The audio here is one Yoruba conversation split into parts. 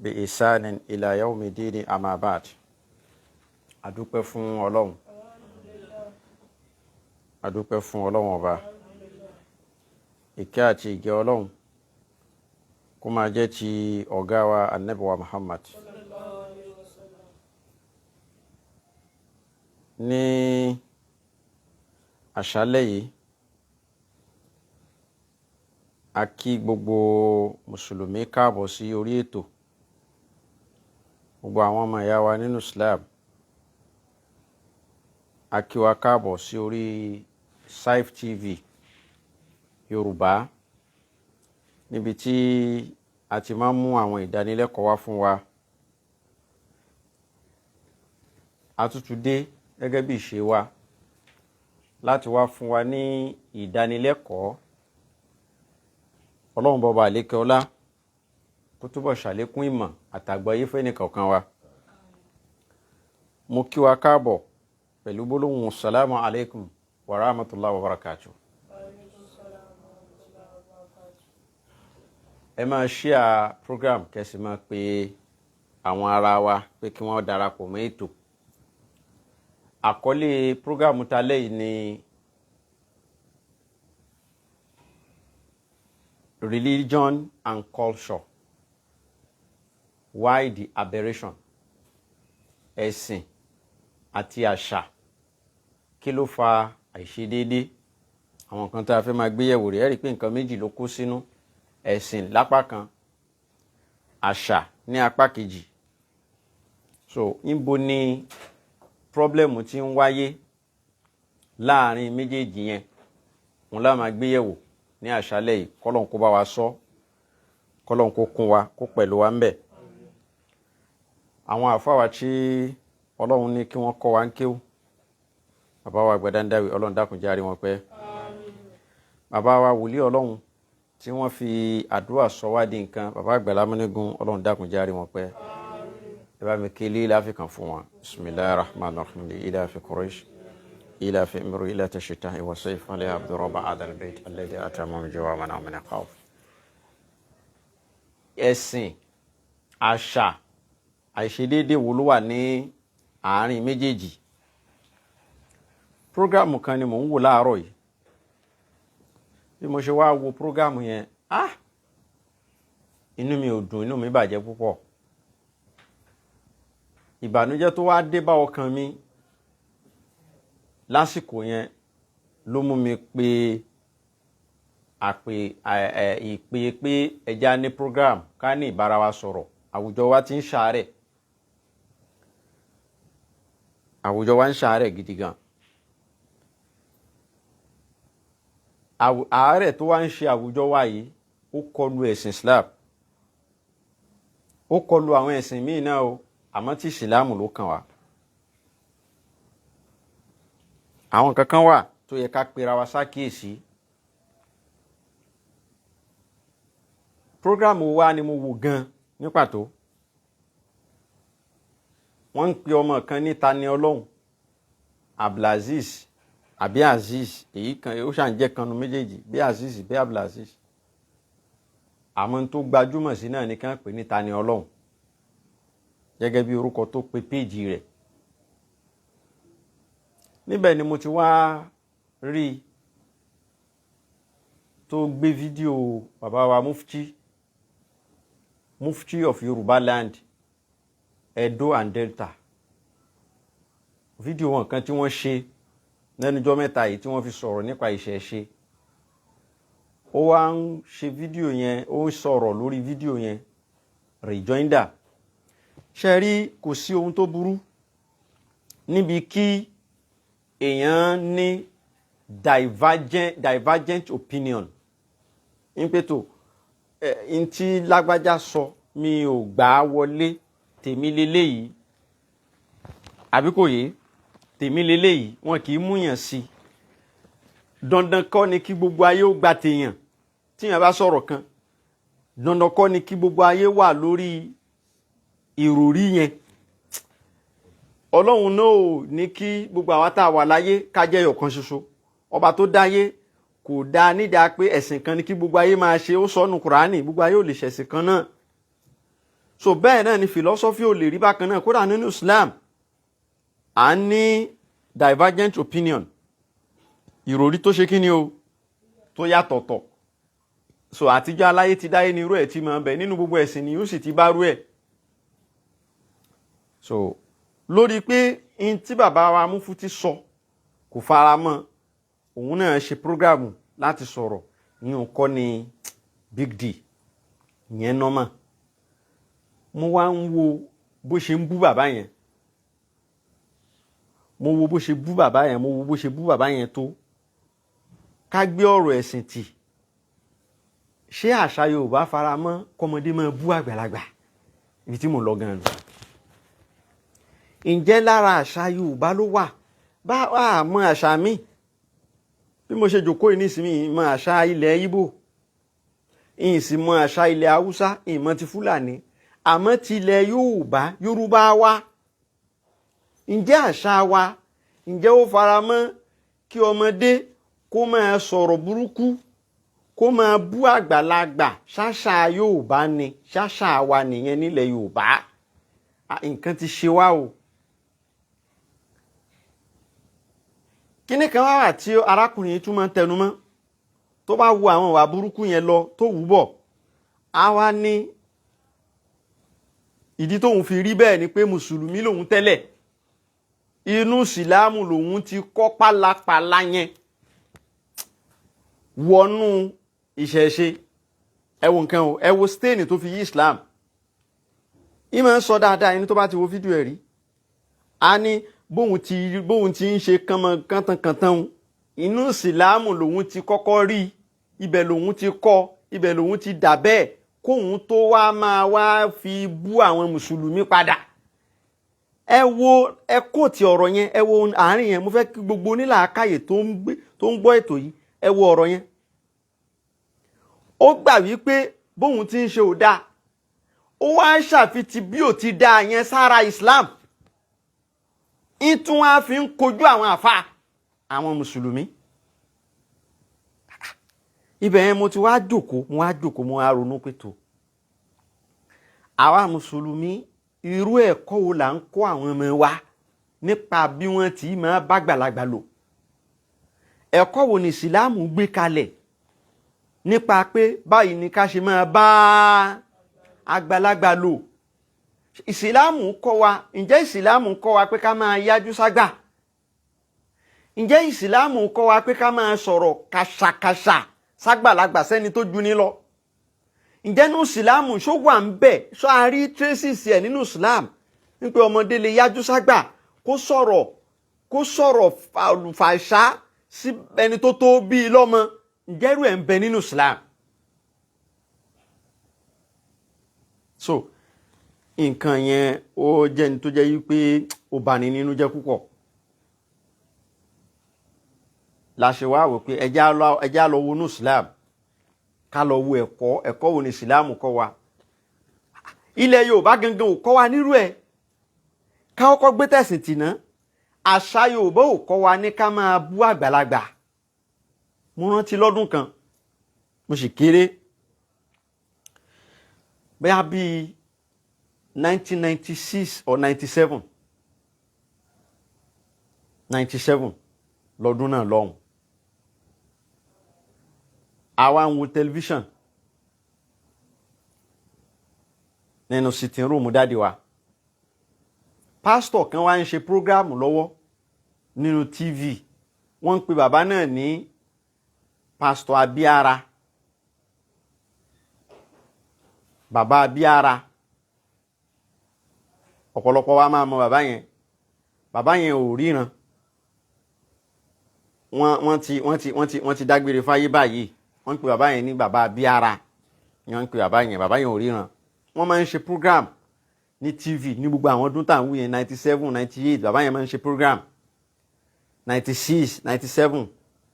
بإحسان إلى يوم الدين أما بعد. Adúpẹ́ fún Ọlọ́run, adúpẹ́ fún Ọlọ́run ọba. Ìkẹ́ àti ìgẹ́ Ọlọ́run kó máa jẹ́ ti ọ̀gá wa Ànábì wa Muhammad. Ní àṣálẹ́ yìí, a kí gbogbo mùsùlùmí káàbọ̀ sí orí ètò, gbogbo àwọn ọmọ ìyá wa nínú Islam. A kí wa káàbọ̀ sí orí Saif TV Yorùbá, níbi tí a ti máa ń mú àwọn ìdánilẹ́kọ̀ọ́ wá fún wa. A tún tún dé gẹ́gẹ́ bí ìṣe wa láti wá fún wa ní ìdánilẹ́kọ̀ọ́. Ọlọ́run bọba àlékè ọlá kó túbọ̀ ṣàlékún ìmọ̀ àtàgbọ́yé fẹ́nìkọ̀ọ̀kan wa. Mo kí wa káàbọ̀ pẹ̀lú gbólóhùn salamu alaykum wa rahmatulahi wa barakatu. Ẹ máa share program, kẹ́sì máa pe àwọn ará wa pé kí wọ́n darapọ̀ mọ́ ètò. Àkọlé program talẹ́ yìí ni religion and culture, why the aberration? Ẹ̀sìn àti àṣà, kí ló fa àìṣedéédé? Àwọn kan tá a fẹ́ máa gbéyẹ̀wò rẹ̀, ẹ rí i pé nǹkan méjì ló kó sínú: ẹ̀sìn lápá kan, àṣà ní apá kejì. So níbo ni pírọ́blẹ́mù ti ń wáyé láàrin méjèèjì yẹn? Òun lá máa gbéyẹ̀wò ní àṣálẹ́ yìí. Kọ́lọ́n kó bá wa sọ, kọ́lọ́n kó kún wa, kó pẹ̀lú wa ń bẹ̀. Àwọn àfáwà tí Ọlọ́run ní kí wọ́n kọ́ wa ń kéwú, bàbá wa Gbàdáńdáwì, Ọlọ́run dákun jẹ́ àrí wọn pẹ́. Bàbá wa wòlíì Ọlọ́run tí wọ́n fi àdúrà sọ wá di nǹkan, bàbá Àgbàlá Múnígun, Ọlọ́run dákun jẹ́ àrí wọn pẹ́. Ẹ bá mi kí lílá fi kàn fún wọn. Bismillahir rahmanir rahim. Ila fi Quraysh ila fi imru ila tashita'i wa sayf falyabudu rabba hadhal bayt alladhi at'amahum min ju'in wa amanahum min khawf. Ẹ̀sìn, àṣà, àìṣedéédé wo ló wà ní àárín méjèèjì? Prógrámù kan ni mò ń wò láàárọ̀ yìí. Bí mo ṣe wá wo prógrámù yẹn, ah, inú mi ò dùn, inú mi bàjẹ́ púpọ̀. Ìbànújẹ́ tó wá dé bá ọkàn mi lásìkò yẹn ló mú mi pé àpè ẹ ìpè pé ẹja ní program, ká ní ìbára wa sọ̀rọ̀. Àwùjọ wa ti ń ṣàárẹ̀, àwùjọ wa ń ṣàárẹ̀ gidi gan. Àárẹ̀ tó wá ń ṣe àwùjọ wa yìí, ó kọlu ẹ̀sìn Islam, ó kọlu àwọn ẹ̀sìn míì náà o, àmọ́ tí ìsìláàmù ló kàn wá. Àwọn kankan wà tó yẹ ká pera wa sákìyèsí. Prógrámù wa ni mo wò gan ní pàtó. Wọ́n ń pe ọmọ kan ní Tani Ọlọ́hun, Abdulaziz àbí Aziz, èyí kan ó ṣàn jẹ́ kanu méjèèjì, bí Aziz bí Abdulaziz. Àmọ́ tó gbajúmọ̀ sí náà ní kí wọ́n pè ní Tani Ọlọ́hun, gẹ́gẹ́ bí orúkọ tó pe péèjì rẹ̀. Níbẹ̀ ni mo ti wá rí i tó gbé fídíò bàbá wa Mufti of Yorùbá land, Edo and Delta. Fídíò wọn kan tí wọ́n ṣe lẹ́nujọ́ mẹ́ta yìí tí wọ́n fi sọ̀rọ̀ nípa ìṣẹ̀ṣe. Ó wá ń ṣe fídíò yẹn, ó ń sọ̀rọ̀ lórí fídíò yẹn, rejoinder. Ṣe rí, kò sí ohun tó burú níbi kí èèyàn ní divergent opinion ń pé tó ẹ ń tí lágbájá sọ, mi ò gbà á wọlé, tèmi leléyìí, àbí kò yé, tèmi leléyìí. Wọn kì í múyàn sí i. Dandan kọ́ ni kí gbogbo ayé ó gba tèèyàn. Tíyàn bá sọ̀rọ̀ kan, dandan kọ́ ni kí gbogbo ayé wà lórí ìròrí yẹn. Ọlọ́run náà ò ní kí gbogbo àwa tá a wà láyé ká jẹ́ ọ̀kan ṣoṣo. Ọba tó dáyé kò dáa nídàá pé ẹ̀sìn kan ni kí gbogbo ayé máa ṣe. Ó sọnù Kùránì, gbogbo ayé ò lè ṣẹ̀sìn kan náà. So bẹ́ẹ̀ náà ni philosophy ò lè rí bákan náà. Kódà nínú Islam, à ń ní divergent opinion, ìròrí tó ṣe kí ni o, tó yàtọ̀tọ̀. So àtijọ́ aláyé ti dáyé ní irú ẹ̀ tí máa ń bẹ nínú gbogbo ẹ̀sìn ni yóò sì ti bá rú ẹ̀. So lórí pé n tí bàbá wa Mufti sọ kò fara mọ́, òun náà ṣe program láti sọ̀rọ̀. Ìyẹn kọ́ ni big deal, ìyẹn normal. Mo wá ń wo bó ṣe ń bú bàbá yẹn, mo wo bó ṣe bú bàbá yẹn, mo wo bó ṣe bú bàbá yẹn. Tó ká gbé ọ̀rọ̀ ẹ̀sìn tì, ṣé àṣà Yorùbá fara mọ́ kọ́mọdé máa bú àgbàlagbà? Ibi tí mo lọ gan-an nù. Ǹjẹ́ lára àṣà Yorùbá ló wà? Bá a mọ àṣà mi, bí mo ṣe jòkó yìí nísìnyí, mọ àṣà ilẹ̀ Ìgbò, ìyìn sì mọ àṣà ilẹ̀ Haúsá, ìmọ̀ ti Fúlàní, àmọ́ ti ilẹ̀ Yorùbá, Yorùbá wa, ǹjẹ́ àṣà wa, ǹjẹ́ ó fara mọ́ kí ọmọdé kó máa sọ̀rọ̀ burúkú, kó máa bú àgbàlagbà? Ṣáṣà Yorùbá ni, ṣáṣà wa nìyẹn nílẹ̀ Yorùbá? Nǹkan ti ṣe wá o. Kíní kan wá wà tí arákùnrin yìí tún máa ń tẹnu mọ́. Tó bá wo àwọn ìwà burúkú yẹn lọ, tó wù bọ̀, á wá ní ìdí tóun fi rí bẹ́ẹ̀ ni pé mùsùlùmí lòun tẹ́lẹ̀, inú ìsìláàmù lòun ti kọ́ pálapàla yẹn wọnú ìṣẹ̀ṣe. Ẹ wo nǹkan o, ẹ wo stain tó fi yí Islam. Ìmọ̀ ń sọ dáadáa, ẹni tó bá ti wo fídíò ẹ̀ rí, a ní bóun ti ń ṣe kánmọ kántánkántáń, inú ìsìláàmù lòun ti kọ́kọ́ rí, ibẹ̀ lòun ti kọ́, ibẹ̀ lòun ti dà bẹ́ẹ̀, kóun tó wá máa wá fi bú àwọn mùsùlùmí padà. Ẹ wo, ẹ kóòtì ọ̀rọ̀ yẹn, ẹ wo àárín yẹn. Mo fẹ́ kí gbogbo onílàákàyè tó ń gbọ́ ètò yìí, ẹ wo ọ̀rọ̀ yẹn. Ó gbà wípé bóun ti ń ṣe ò dáa, ó wá ń ṣàfitì bí ò ti dáa yẹn sára Islam, ìtún wá fi ń kojú àwọn àfa àwọn mùsùlùmí. Ibẹ̀ yẹn mo ti wá jókòó, mo wá jókòó, mo wá ronú pé tó àwa mùsùlùmí, irú ẹ̀kọ́ wo là ń kọ́ àwọn ọmọ wa nípa bí wọ́n ti máa bá gbàlagbà lò? Ẹ̀kọ́ wo ni ìsìláàmù gbé kalẹ̀ nípa pé báyìí ni ká ṣe máa bá àgbàlagbà lò? Ìsìláàmù kọ́ wa, ǹjẹ́ ìsìláàmù kọ́ wa pé ká máa yájú ságbà? Ǹjẹ́ ìsìláàmù kọ́ wa pé ká máa sọ̀rọ̀ kàṣàkàṣà ságbàlagbà, sẹ́ni tó ju ní lọ? Ǹjẹ́ nínú ìsìláàmù, ṣó wà ń bẹ̀, ṣó a rí traces ẹ̀ nínú ìsìláàmù wípé ọmọdé lè yájú ságbà, kó sọ̀rọ̀ àlùfàṣà sí ẹni tó tó bíi lọ́mọ? Ǹjẹ́ irú ẹ̀ ń bẹ nínú ìsìláàmù? So nǹkan yẹn, ó jẹ́ ní tó jẹ́ wípé ó bani nínú jẹ́ púpọ̀. La ṣe wá wò pé ẹjẹ́ á lọ wọnú Islam, ká lọ wo ẹ̀kọ́ wo ni Islam kọ́ wa. Ilẹ̀ Yorùbá gangan ò kọ́ wa nírú ẹ̀. Ká kọ́kọ́ gbé tẹ̀sìn tì ná, àṣà Yorùbá ò kọ́ wa ní ká máa bú àgbàlagbà. Mo rántí lọ́dún kan, mo sì kéré, bóyá bíi 1996 or 97, 97 lọ́dún náà lọ́hùn. Àwa ń wo tẹlifíṣàn nínú sitting room daddy wa. Pásítọ̀ kan wá ń ṣe program lọ́wọ́ nínú TV. Wọ́n ń pe bàbá náà ní Pásítọ̀ Abíára, bàbá Abíára. Ọ̀pọ̀lọpọ̀ wa máa mọ bàbá yẹn. Bàbá yẹn ò ríran. Wọ́n ti dágbére fáyé báyìí. Wọ́n ń pe bàbá yẹn ní bàbá Abíára. Wọ́n ń pe bàbá yẹn. Bàbá yẹn ò ríran. Wọ́n máa ń ṣe program ní TV ní gbogbo àwọn ọdún tá à ń wí yẹn, 97, 98. Bàbá yẹn máa ń ṣe program 96, 97.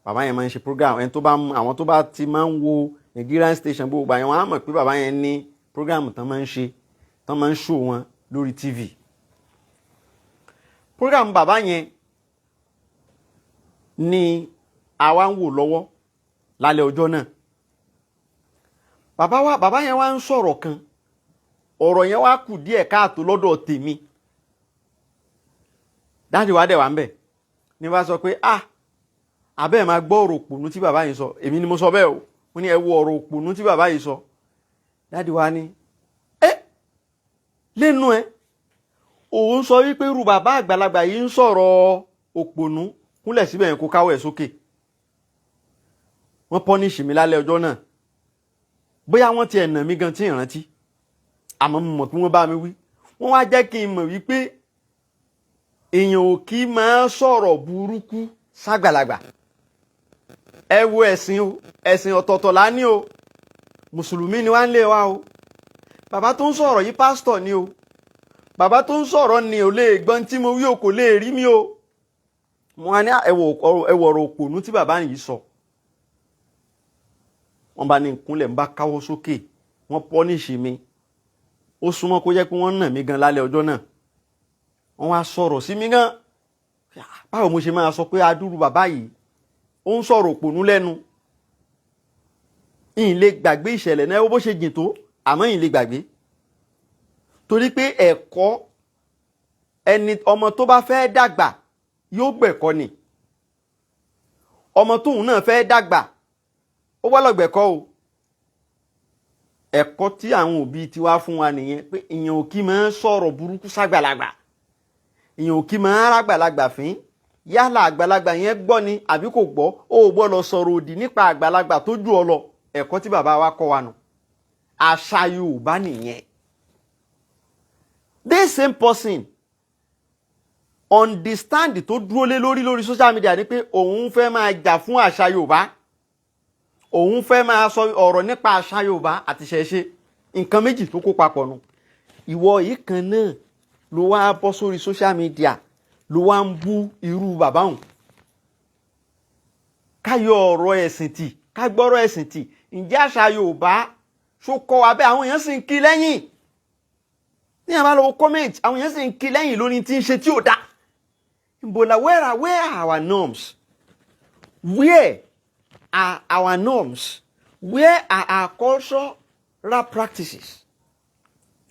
Bàbá yẹn máa ń ṣe program. Ẹni tó bá, àwọn tó bá ti máa ń wo Nigerian station gbogbo àyẹn, wọn á mọ̀ pé bàbá yẹn ní program tán máa ń ṣe, tán máa ń show wọn lórí TV. Program bàbá yẹn ni àwa ń wò lọ́wọ́ lálẹ́ ọjọ́ náà. Bàbá wa, bàbá yẹn wá ń sọ̀rọ̀ kan. Ọ̀rọ̀ yẹn wá kù díẹ̀ káàtó lọ́dọ̀ tèmi. Daddy wa dẹ̀ wá ń bẹ̀ ní bá sọ pé, "Ah, abẹ́ ẹ̀ máa gbọ́ ọ̀rọ̀ òpònú tí bàbá yìí sọ." Èmi ni mo sọ bẹ́ẹ̀ o. Mo ní, "Ẹ wo ọ̀rọ̀ òpònú tí bàbá yìí sọ." Daddy wa ní, "Ẹ lẹ́nu ẹ, òun sọ wípé irú bàbá àgbàlagbà yìí ń sọ̀rọ̀ òpònú." Kúnlẹ̀ síbẹ̀ yẹn, kó káwọ́ ẹ̀ sókè. Wọ́n punish mi lálẹ́ ọjọ́ náà. Bóyá wọ́n ti ẹ̀ nà mí gan tí ìrántí, àmọ́ mo mọ̀ pé wọ́n bá mi wí. Wọ́n wá jẹ́ kí n mọ̀ wípé èèyàn ò kí máa sọ̀rọ̀ burúkú ságbàlagbà. Ẹ wo ẹ̀sìn o, ẹ̀sìn ọ̀tọ̀ọ̀tọ̀ la ní o. Mùsùlùmí ni wá ń lé wa o. Bàbá tó ń sọ̀rọ̀ yìí, pásítọ̀ ni o. Bàbá tó ń sọ̀rọ̀ ni ò lè gbọ́n tí mo wí o, kò lè rí mi o. Mo wá ní, ẹ wo ọ̀rọ̀ òpònú tí bàbá yìí sọ. Wọ́n bá ní ìkúnlẹ̀, ń bá káwọ́ sókè, wọ́n punish mi. Ó súnmọ́ kó jẹ́ pé wọ́n nà mí gan lálẹ́ ọjọ́ náà. Wọ́n wá sọ̀rọ̀ sí mi gan. Báwo mo ṣe máa sọ pé adúrú bàbá yìí, ó ń sọ̀rọ̀ òpònú lẹ́nu? Ìyìn lè gbàgbé ìṣẹ̀lẹ̀ náà, bó ṣe jìn tó, àmọ́ ìyìn lè gbàgbé, torí pé ẹ̀kọ́ ẹni, ọmọ tó bá fẹ́ dàgbà yóò gbẹ̀kọ́ ni. Ọmọ tóun náà fẹ́ dàgbà, ó gbọ́dọ̀ gbẹ̀kọ́ o. Ẹ̀kọ́ tí àwọn òbí tiwa fún wa nìyẹn, pé ìyẹn ò kí máa ń sọ̀rọ̀ burúkú ságbàlagbà, ìyẹn ò kí máa ń rágbàlagbà fín. Yálà àgbàlagbà yẹn gbọ́ ni àbí kò gbọ́, ó gbọ́dọ̀ sọ̀rọ̀ òdì nípa àgbàlagbà tó jù ọ lọ. Ẹ̀kọ́ tí bàbá wa kọ́ wa nù, àṣà Yorùbá nìyẹn. This same person understand tó dúró lé lórí social media ni pé òun fẹ́ máa jà fún àṣà Yorùbá, òun fẹ́ máa sọ ọ̀rọ̀ nípa àṣà Yorùbá àti ṣẹ̀ṣe. Nǹkan méjì tó kó papọ̀ nù. Ìwọ yìí kan náà ló wá bọ́ sórí social media, ló wá ń bú irú bàbá òun. Ká yọ ọ̀rọ̀ ẹ̀sìn tì, ká gbọ́rọ̀ ẹ̀sìn tì, ǹjẹ́ àṣà Yorùbá ṣó kọ́ wa bẹ́ẹ̀? Àwọn èèyàn sì ń kí lẹ́yìn ní àbá lọ́wọ́ comment. Àwọn èèyàn sì ń kí lẹ́yìn lórí tí ń ṣe tí ò dá. Ìbòlà, where are our norms? Where are our norms? Where are our cultural practices?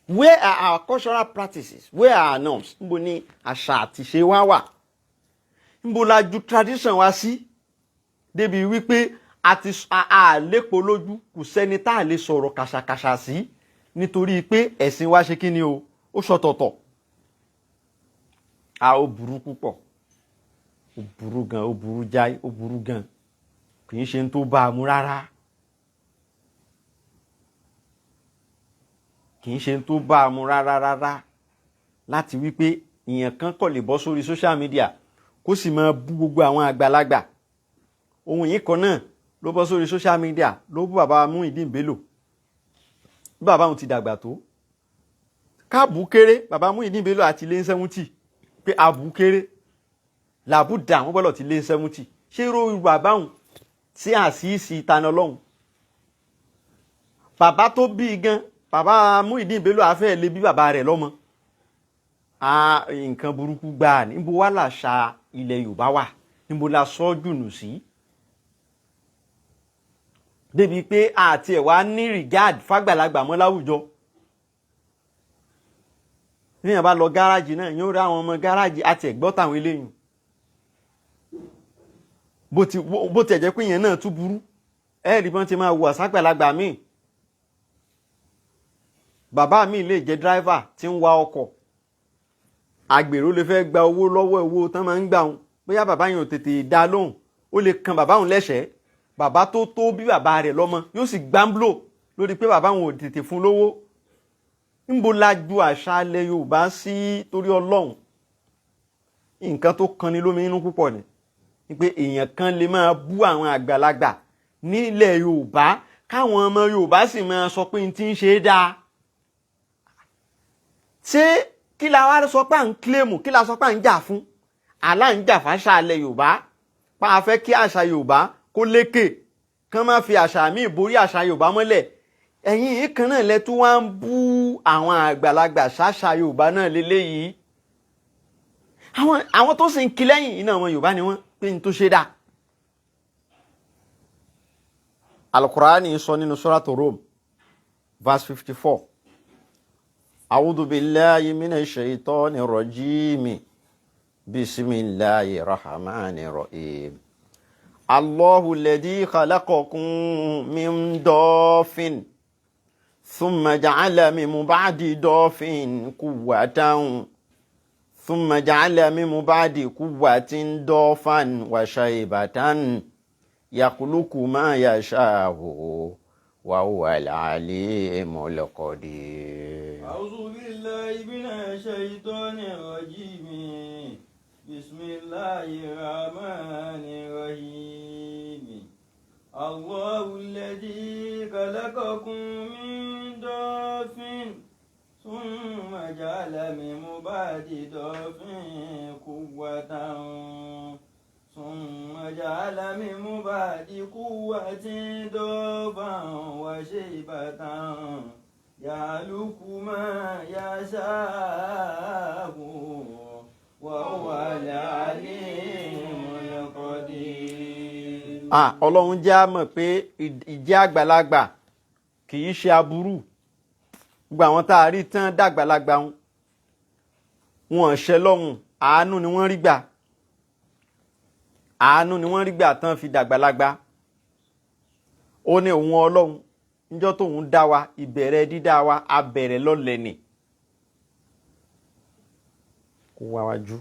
Where are our cultural practices? Where are our norms? Níbo ni àṣà àti ìṣe wa wà? Níbo la ju tradition wa sí débi wípé àti àlépo lójú, kò sẹ́ni tá a lè sọ̀rọ̀ kàṣàkàṣà sí, nítorí pé ẹ̀sìn wa ṣe kí ni o, ó ṣọ̀tọ̀tọ̀? A ó burú púpọ̀, ó burú gan, ó burú jáì, ó burú gan. Kì í ṣe tó bá a mú rárá, kì í ṣe tó bá a mú rárá rárá, láti wípé ìyẹn kan kò lè bọ́ sórí social media kó sì máa bú gbogbo àwọn àgbàlagbà. Ohun yìí kan náà ló bọ́ sórí social media, ló bú bàbá Muyideen Bello. Bí bàbá òun ti dàgbà tó, káàbù kéré, bàbá Muyideen Bello àti lé 70, pé àbù kéré làbúdà, wọ́n gbọ́dọ̀ ti lé 70. Ṣé irú bàbá òun tí àṣìṣì ìtànà ọlọ́run, bàbá tó bí gan, bàbá Muyideen Bello afẹ́ lè bí bàbá rẹ̀ lọ́mọ? Nǹkan burúkú gbáà. Níbo wá làṣà ilẹ̀ Yorùbá wà? Níbo la sọ jùnù sí débi pé àti ẹ̀ wá ní regard fàgbàlagbà mọ́ láwùjọ? Níyàn bá lọ gáràjì náà, yóò rí àwọn ọmọ gáràjì àti ẹ̀gbọ́n táwọn eléyìí. Bó ti ẹ̀ jẹ́ pé ìyẹn náà tún burú, ẹ rí bí wọ́n ti máa wù àságbàlagbà míì. Bàbá mi lè jẹ́ driver tí ń wa ọkọ̀, agbèrò lè fẹ́ gba owó lọ́wọ́, owó tán máa ń gbà wọn. Bóyá bàbá yẹn ò tètè dá lóhùn, ó lè kan bàbá òun lẹ́sẹ̀ẹ́. Bàbá tó tó bí bàbá rẹ̀ lọ́mọ yóò sì gbáǹblò lórí pé bàbá òun ò tètè fún lówó. Níbo la ju àṣà ilẹ̀ Yorùbá sí, torí Ọlọ́run? Nǹkan tó kanni lómi inú púpọ̀ ni pé èèyàn kan lè máa bú àwọn àgbàlagbà nílẹ̀ Yorùbá, káwọn ọmọ Yorùbá sì máa sọ pé n ti ń ṣe é dáa. Ṣé kí la wá sọ pé à ń claim? Kí la sọ pé à ń jà fún? Àlá ń jà fáṣà ilẹ̀ Yorùbá, pa a fẹ́ kí àṣà Yorùbá kó lékè, kán má fi àṣà míì borí àṣà Yorùbá mọ́lẹ̀. Ẹ̀yin yìí kan náà lẹ tún wá ń bú àwọn àgbàlagbà. Ṣáṣà Yorùbá náà lélẹ́yìí, àwọn tó sì ń kí lẹ́yìn iná, àwọn Yorùbá ni wọ́n pé ní tó ṣe dáa. Alukurani sọ nínú Suratu Rum, verse 54. A'udhu billahi minash shaitani rajim. Bismillahir rahmanir rahim. Allahu alladhi khalaqakum min dafin. Thumma ja'ala min ba'di dafin quwwatan. Thumma ja'ala min ba'di quwwatin dafan wa shaybatan. Yakhluqu ma yasha'u wa huwa al-alimul qadir. أعوذ بالله من الشيطان الرجيم بسم الله الرحمن الرحيم الله الذي خلقكم من ضعف ثم جعل من بعد ضعف قوة ثم جعل من بعد قوة ضعفا وشيبة يخلق ما يشاء وهو العليم القدير. Ah, Ọlọ́run jẹ́ á mọ̀ pé ìjẹ́ àgbàlagbà kì í ṣe aburú. Gbogbo àwọn tá a rí tán dàgbàlagbà wọn ṣe lọ́hùn, àánú ni wọ́n rí gbà. Àánú ni wọ́n rí gbà tán fi dàgbàlagbà. Ó ní òun Ọlọ́run níjọ́ tóun dá wa, ìbẹ̀rẹ̀ dídá wa, a bẹ̀rẹ̀ lọ́lẹ̀ ni. Kó wá wájú.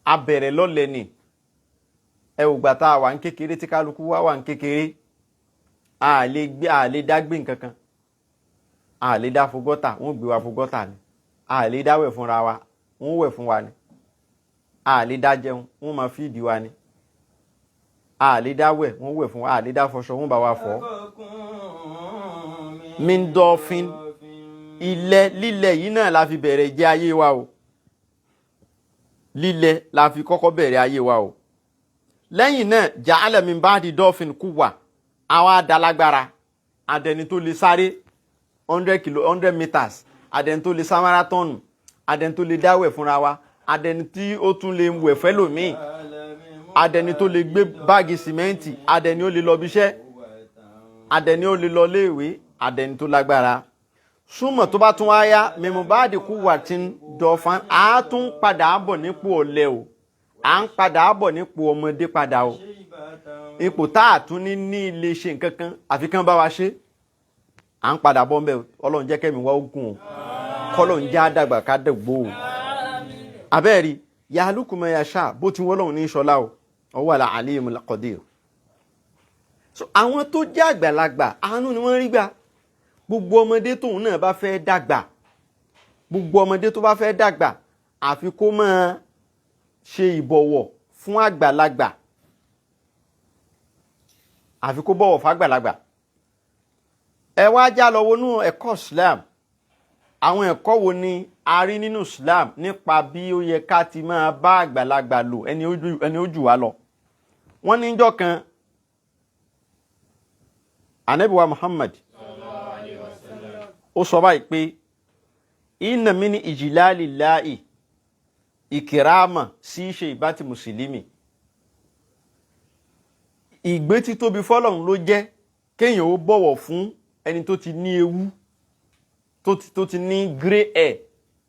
A bẹ̀rẹ̀ lọ́lẹ̀ ni. Ẹ ò gbà tá a wà ń kékeré, tí kálukú wá wà ń kékeré, a lè gbé, a lè dá gbé nǹkan kan, a lè dá fo gọ́tà, wọ́n gbé wa fo gọ́tà ni. A lè dá wẹ̀ fúnra wa, wọ́n wẹ̀ fún wa ni. A lè dá jẹun, wọ́n máa fíìdì wa ni. A lè dá wẹ̀, wọ́n wẹ̀ fún wa. A lè dá fọṣọ, wọ́n bá wa fọ̀. Min dọ́fin, ilẹ̀ lílẹ̀ yìí náà la fi bẹ̀rẹ̀ jẹ́ ayé wa o. Lílẹ̀ la fi kọ́kọ́ bẹ̀rẹ̀ ayé wa o. Lẹ́yìn náà, ja'ala min ba'di dọ́fin quwwa, àwa adalágbára, adẹni tó lè sáré 100 kilo 100 meters, adẹni tó lè sá marathon, adẹni tó lè dáwẹ̀ fúnra wa, adẹni tí ó tún lè wẹ̀ fẹ́lòmíì, adẹni tó lè gbé báàgì sìmẹ́ǹtì, adẹni ó lè lọ bíṣẹ́, adẹni ó lè lọ léèwé, adẹni tó lágbára. Súnmọ̀ tó bá tún wá yá, min ba'di quwwatin dọ́fan, á tún padà bọ̀ nípò ọ̀lẹ o, à ń padà bọ̀ nípò ọmọdé padà o, ipò tá a tún ní ilé ṣe nǹkan kan àfi kán bá wa ṣe. À ń padà bọ̀ ńbẹ̀. Ọlọ́run jẹ́ kẹ́mi wá ogun o, kọ́lọ́run jẹ́ àdàgbà ká dẹ̀gbò o. Abẹ́ẹ̀rí yakhluqu ma yasha, bó ti wọ́n lọ́hùn ní sọlá o, huwa al-alimul qadir. So àwọn tó jẹ́ àgbàlagbà, àánú ni wọ́n rí gbà. Gbogbo ọmọdé tóun náà bá fẹ́ dàgbà, gbogbo ọmọdé tó bá fẹ́ dàgbà, àfi kó máa ṣe ìbọ̀wọ̀ fún àgbàlagbà, àfi kó bọ̀wọ̀ fún àgbàlagbà. Ẹ wá já lọ wọnú ẹ̀kọ́ Islam. Àwọn ẹ̀kọ́ wo ni a rí nínú Islam nípa bí ó yẹ ká ti máa bá àgbàlagbà lò, ẹni ó jù wá lọ? Wọ́n ní níjọ́ kan, Ànábì wa Muhammad ó sọ báyìí pé inna min ijlalillahi ìkìrámà sí ṣe ìbátí mùsùlùmí. Ìgbé títóbi fọ́lọ́run ló jẹ́ kéèyàn ó bọ̀wọ̀ fún ẹni tó ti ní ewu, tó ti ní grey hair,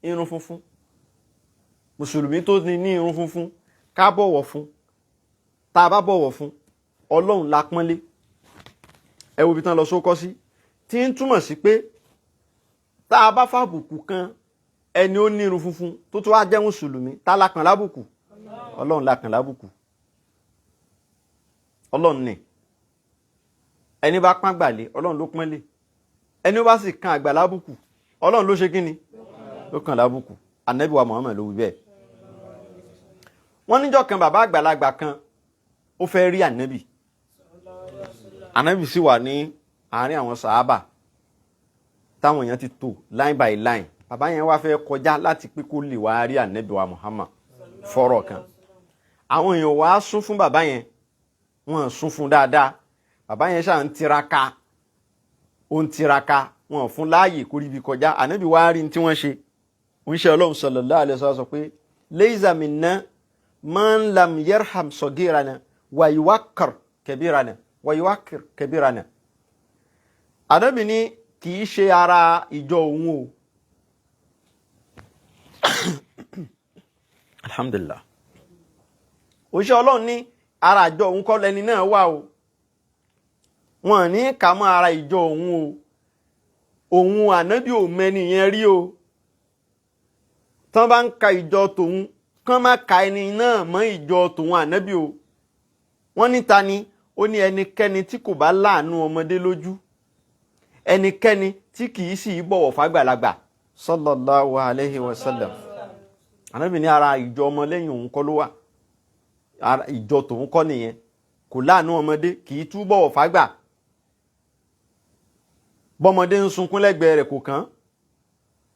irun funfun. Mùsùlùmí tó ti ní irun funfun, ká bọ̀wọ̀ fún. Tá a bá bọ̀wọ̀ fún, Ọlọ́run la pọ́nlé. Ẹ wo ibi tán lọ sókọ́ sí, tí ń túmọ̀ sí pé tá a bá fàbùkù kan ẹni ó ní irun funfun tó tún wá jẹ́ mùsùlùmí, tá la kàn lábùkù? Ọlọ́run la kàn lábùkù. Ọlọ́run ni. Ẹni bá pọ́n gbàlé, Ọlọ́run ló pọ́nlé. Ẹni ó bá sì kan àgbà lábùkù, Ọlọ́run ló ṣe kí ni? Ló kàn lábùkù. Ànábì wa Muhammad ló wí bẹ́ẹ̀. Wọ́n níjọ́ kan, bàbá àgbàlagbà kan ó fẹ́ rí Ànábì. Ànábì sì wà ní àárín àwọn sàábà táwọn èèyàn ti tò line by line. Bàbá yẹn wá fẹ́ kọjá láti pé kó lè wá rí Ànábì wa Muhammad fọ́rọ̀ kan. Àwọn èèyàn wá sún fún bàbá yẹn, wọ́n sún fún dáadáa. Bàbá yẹn ṣáà ń tiraka, ó ń tiraka, wọ́n fún láàyè kó ríbi kọjá. Ànábì wá rí tí wọ́n ṣe. Ń ṣe Ọlọ́run sallallahu alaihi wasallam sọ pé laysa minna man lam yarham sagirana wa yuwaqqir kabirana wa yuwaqqir kabirana. Ànábì ní kì í ṣe ara ìjọ òun o. Alhamdulillah. Òṣìṣẹ́ Ọlọ́run ní ara àjọ òun kọ́ lẹni náà wà o, wọn ní kà mọ́ ara ìjọ òun o, òun ànábì ò mẹ́ni yẹn rí o. Tán bá ń ka ìjọ tòun, kán má ka ẹni náà mọ́ ìjọ tòun ànábì o. Wọ́n ní ta ni? Ó ní ẹnikẹ́ni tí kò bá láàánú ọmọdé lójú, ẹnikẹ́ni tí kì í sì bọ̀wọ̀ fágbàlagbà. Sallallahu alayhi wa sallam. Ànábì ní ara ìjọ ọmọ lẹ́yìn òun kọ́ ló wà, ara ìjọ tòun kọ́ nìyẹn. Kò láàánú ọmọdé, kì í tú bọ̀wọ̀ fágbà. Bọ́mọdé ń sunkún lẹ́gbẹ̀ẹ́ rẹ̀ kò kàn,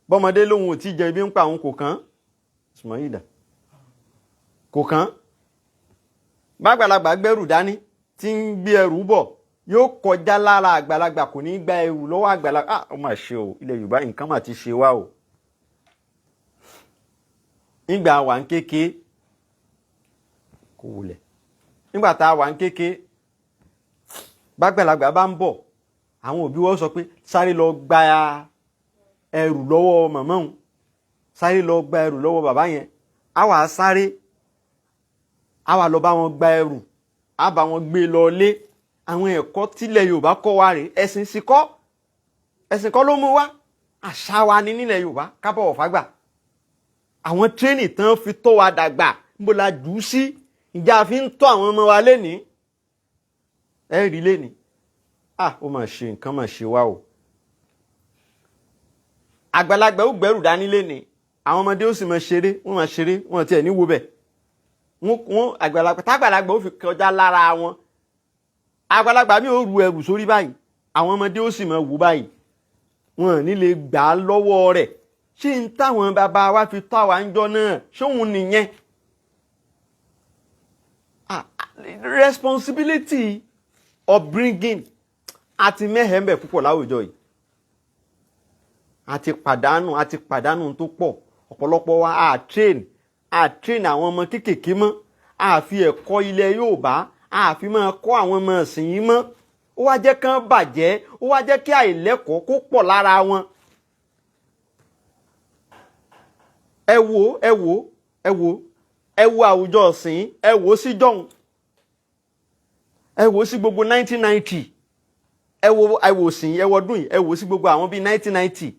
bọ́mọdé lóhun ò tí jẹ ibi ń pa òun kò kàn, Ismaila kò kàn. Bàgbàlagbà gbẹ́rù dání tí ń gbé ẹrù bọ̀, yóò kọjá lára àgbàlagbà, kò ní gba ẹrù lọ́wọ́ àgbàlagbà. Ah, ó mà ṣe o, ilẹ̀ Yorùbá nǹkan mà ti ṣe wá o. Nígbà wà ń kéke kò wulẹ̀, nígbà tá a wà ń kéke, bàgbàlagbà bá ń bọ̀, àwọn òbí wọn sọ pé sáré lọ gba ẹrù lọ́wọ́ màmá òun, sáré lọ gba ẹrù lọ́wọ́ bàbá yẹn. Á wà sáré, á wà lọ bá wọn gba ẹrù, á bá wọn gbé lọ lé. Àwọn ẹ̀kọ́ tílẹ̀ Yorùbá kọ́ wa rèé. Ẹ̀sìn sì kọ́, ẹ̀sìn kọ́ ló mú wa, àṣà wa ni nílẹ̀ Yorùbá ká bọ̀wọ̀ fágbà. Àwọn tírénì tán fi tọ́ wa dàgbà, níbo la jù ú sí? Ìjà fi ń tọ́ àwọn ọmọ wa lénìí? Ẹ rí lénìí, ah, ó mà ṣe, nǹkan mà ṣe wá o. Àgbàlagbà ó gbẹ́rù dání lénìí, àwọn ọmọdé ó sì máa ṣeré, wọ́n máa ṣeré, wọ́n tiẹ̀ ní wo bẹ̀. Wọ́n àgbàlagbà tágbàlagbà ó fi kọjá lára wọn. Àgbàlagbà mi ò ru ẹrù sórí báyìí, àwọn ọmọdé ó sì máa wò báyìí, wọn ò ní lè gbà á lọ́wọ́ rẹ̀. Ṣé n táwọn bàbá wa fi tọ́ àwa ń jọ náà, ṣóun nìyẹn? Responsibility upbringing àti mẹ́hẹ̀ẹ́mẹ́ púpọ̀ láwùjọ yìí. Àti pàdánù, àti pàdánù tó pọ̀. Ọ̀pọ̀lọpọ̀ wa a train àwọn ọmọ kéékèèké mọ́, a fi ẹ̀kọ́ ilẹ̀ Yorùbá, a fi máa kọ́ àwọn ọmọ ìsìn yìí mọ́. Ó wá jẹ́ kán bàjẹ́, ó wá jẹ́ kí àìlẹ́kọ̀ọ́ kó pọ̀ lára wọn. Ẹ wo, ẹ wo, ẹ wo, ẹ wo àwùjọ ìsìn, ẹ wo sí jọ̀hún, ẹ wo sí gbogbo 1990, ẹ wo, ẹ wo sìn, ẹ wo ọdún yìí, ẹ wo sí gbogbo àwọn bíi 1990,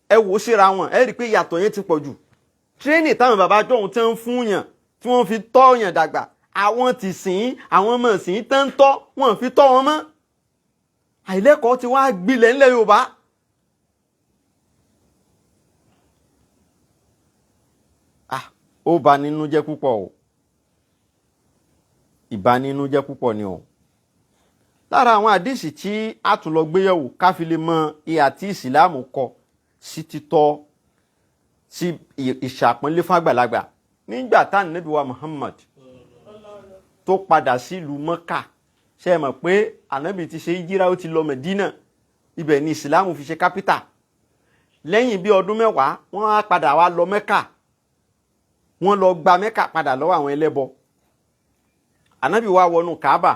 ẹ wo síra wọn, ẹ rí i pé ìyàtọ̀ yẹn ti pọ̀ jù. Tírénì táwọn bàbá jọ̀hún tẹ́ ń fún yàn, tí wọ́n fi tọ́ yàn dàgbà, àwọn ti sìn, àwọn ọmọ sìn tẹ́ ń tọ́, wọ́n fi tọ́ wọn mọ́. Àìlẹ́kọ̀ọ́ ti wá gbilẹ̀ ńlẹ̀ Yorùbá. Ah, ó bà nínú jẹ́ púpọ̀ o, ìbànújẹ́ púpọ̀ ni o. Lára àwọn àdìsí tí a tún lọ gbéyẹ̀wò ká fi lè mọ ìhà tí ìsìláàmù kọ sí títọ́ sí ìṣàpọ́nlé fún àgbàlagbà. Nígbà tá Ànábì wa Muhammad tó padà sílùú Mọ́kà, ṣe é mọ̀ pé Ànábì ti ṣe híjírà, ó ti lọ Mẹ̀dínà, ibẹ̀ ni ìsìláàmù fi ṣe kápítà. Lẹ́yìn bí ọdún mẹ́wàá, wọ́n á padà wá lọ Mẹ́kà, wọ́n lọ gba Mẹ́kà padà lọ́wọ́ àwọn ẹlẹ́bọ. Ànábì wá wọnú Kaaba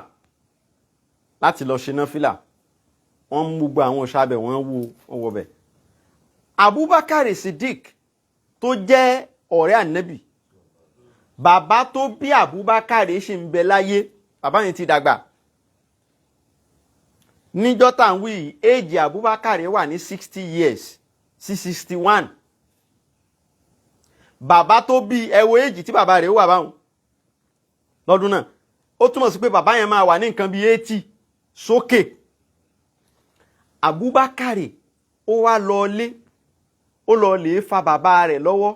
láti lọ ṣe náfìlà, wọ́n mú gbogbo àwọn òṣàbẹ̀, wọ́n wo wọ́n wọbẹ̀. Abubakar Siddiq tó jẹ́ ọ̀rẹ́ Ànábì, bàbá tó bí Abubakar ṣì ń bẹ láyé, bàbá yẹn ti dàgbà. Níjọ́ tá à ń wí yìí, éèjì Abubakar wà ní 60 years sí 61. Bàbá tó bí, ẹ wo éèjì tí bàbá rẹ̀ wà báwọn lọ́dún náà, ó túmọ̀ sí pé bàbá yẹn máa wà ní nǹkan bíi 80 sókè. Abubakar ó wá lọ lé, ó lọ lè fa bàbá rẹ̀ lọ́wọ́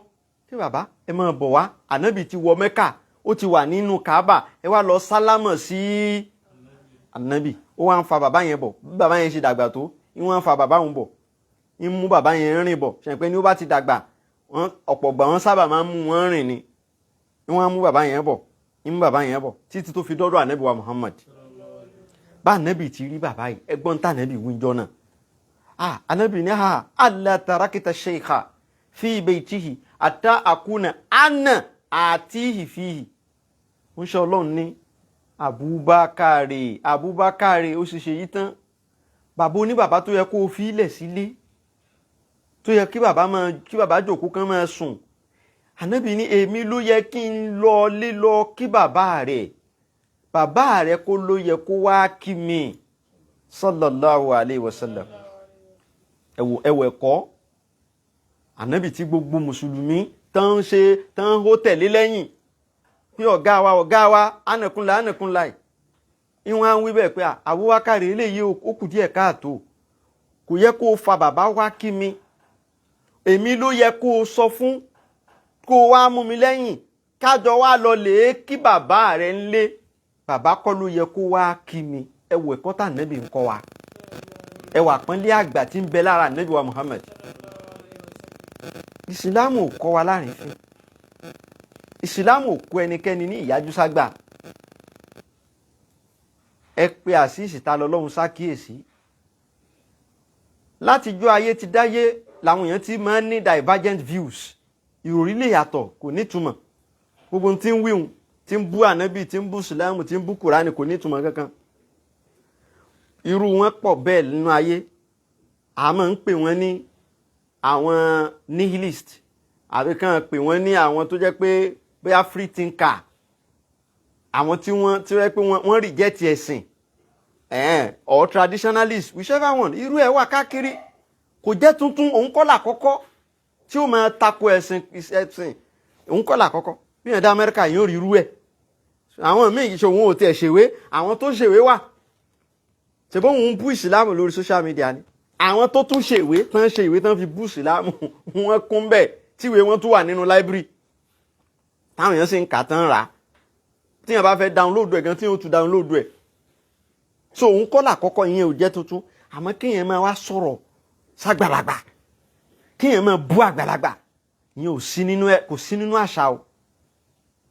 kí bàbá ẹ máa bọ̀ wá, Ànábì ti wọ Mẹ́kà, ó ti wà nínú Kaaba, ẹ wá lọ sálámọ̀ sí Ànábì. Ó wá ń fa bàbá yẹn bọ̀, bí bàbá yẹn ṣe dàgbà tó, ń wá ń fa bàbá òun bọ̀, ń mú bàbá yẹn rìn bọ̀. Ṣe pé ní ó bá ti dàgbà, ọ̀pọ̀ gbà wọ́n sábà máa ń mú wọn rìn ni. Ń wá ń mú bàbá yẹn bọ̀, ń mú bàbá yẹn bọ̀ títí tó fi dọ́dọ̀ Ànábì wa Muhammad. Bá Ànábì ti rí bàbá yìí, ẹgbọ́n tá Ànábì wíjọ náà. Ah, Ànábì ní ha alla tarakita sheikha fi baytihi ata akuna ana atihi fihi. Ń ṣe Ọlọ́run ní Abubakar, Abubakar ó sì ṣe yí tán. Bàbá oní bàbá tó yẹ kó o fi ilẹ̀ sílé, tó yẹ kí bàbá máa, kí bàbá jòkó kán máa sùn. Ànábì ní èmi ló yẹ kí n lọ lílọ kí bàbá rẹ̀, bàbá rẹ̀ kó ló yẹ kó wá kí mi, sallallahu alayhi wa sallam. Ẹ̀wò ẹ̀wò ẹ̀kọ́ Ànábì tí gbogbo mùsùlùmí tán ń ṣe, tán ń hó tẹ̀lé lẹ́yìn pé ọ̀gá wa, ọ̀gá wa, ánàkúnlá ánàkúnlá yìí. Ìwọ̀n á ń wí bẹ́ẹ̀ pé Abubakar eléyìí ó kù díẹ̀ káàtó, kò yẹ kó o fa bàbá wá kí mi, èmi ló yẹ kó o sọ fún kó o wá mú mi lẹ́yìn kájọ wá lọ lè kí bàbá rẹ̀ ń lé, bàbá kọ́ ló yẹ kó wá kí mi. Ẹ wò ẹ̀kọ́ tá Ànábì ń kọ́ wa, ẹ wà pọ́nlé àgbà tí ń bẹ lára Ànábì wa Muhammad. Ìsìlámù ò kọ́ wa láàrin fín, ìsìlámù ò kọ́ ẹnikẹ́ni ní ìyájú ságbà. Ẹ pe àṣìṣì ta lọ lọ́hùn sákìyèsí. Látijọ́ ayé ti dáyé làwọn èèyàn ti máa ń ní divergent views, ìròrí lè yàtọ̀, kò nítumọ̀. Gbogbo tí ń wíhun, tí ń bú Ànábì, tí ń bú sìlámù, tí ń bú Kùránì, kò nítumọ̀ kankan. Irú wọn pọ̀ bẹ́ẹ̀ nínú ayé. A máa ń pè wọ́n ní àwọn nihilist, àbí kàn pè wọ́n ní àwọn tó jẹ́ pé bóyá free thinker, àwọn tí wọ́n tí wọ́n pé wọ́n reject ẹ̀sìn, or traditionalist, whichever one. Irú ẹ̀ wà káàkiri, kò jẹ́ tuntun. Òun kọ́ làkọ́kọ́ tí ó máa tako ẹ̀sìn, òun kọ́ làkọ́kọ́. Bí yẹn dá Amẹ́ríkà, yóò rí irú ẹ̀. Àwọn míì ìṣòwò ò tiẹ̀ ṣèwé, àwọn tó ṣèwé wà, ṣèbó òun ń bú ìsìlámù lórí social media ni. Àwọn tó tún ṣèwé tán, ṣe ìwé tán fi bú ìsìlámù, wọn kún bẹ́ẹ̀, tíwé wọn tún wà nínú library táwọn èèyàn sì ń kà tán rà á, tíyẹn bá fẹ́ download ẹ̀ gan, tí yóò tún download ẹ̀. So òun kọ́ làkọ́kọ́, ìyẹn ò jẹ́ tuntun. Àmọ́ kéèyàn máa wá sọ̀rọ̀ ságbàlagbà, kéèyàn máa bú àgbàlagbà, ìyẹn ò sí nínú ẹ, kò sí nínú àṣà o,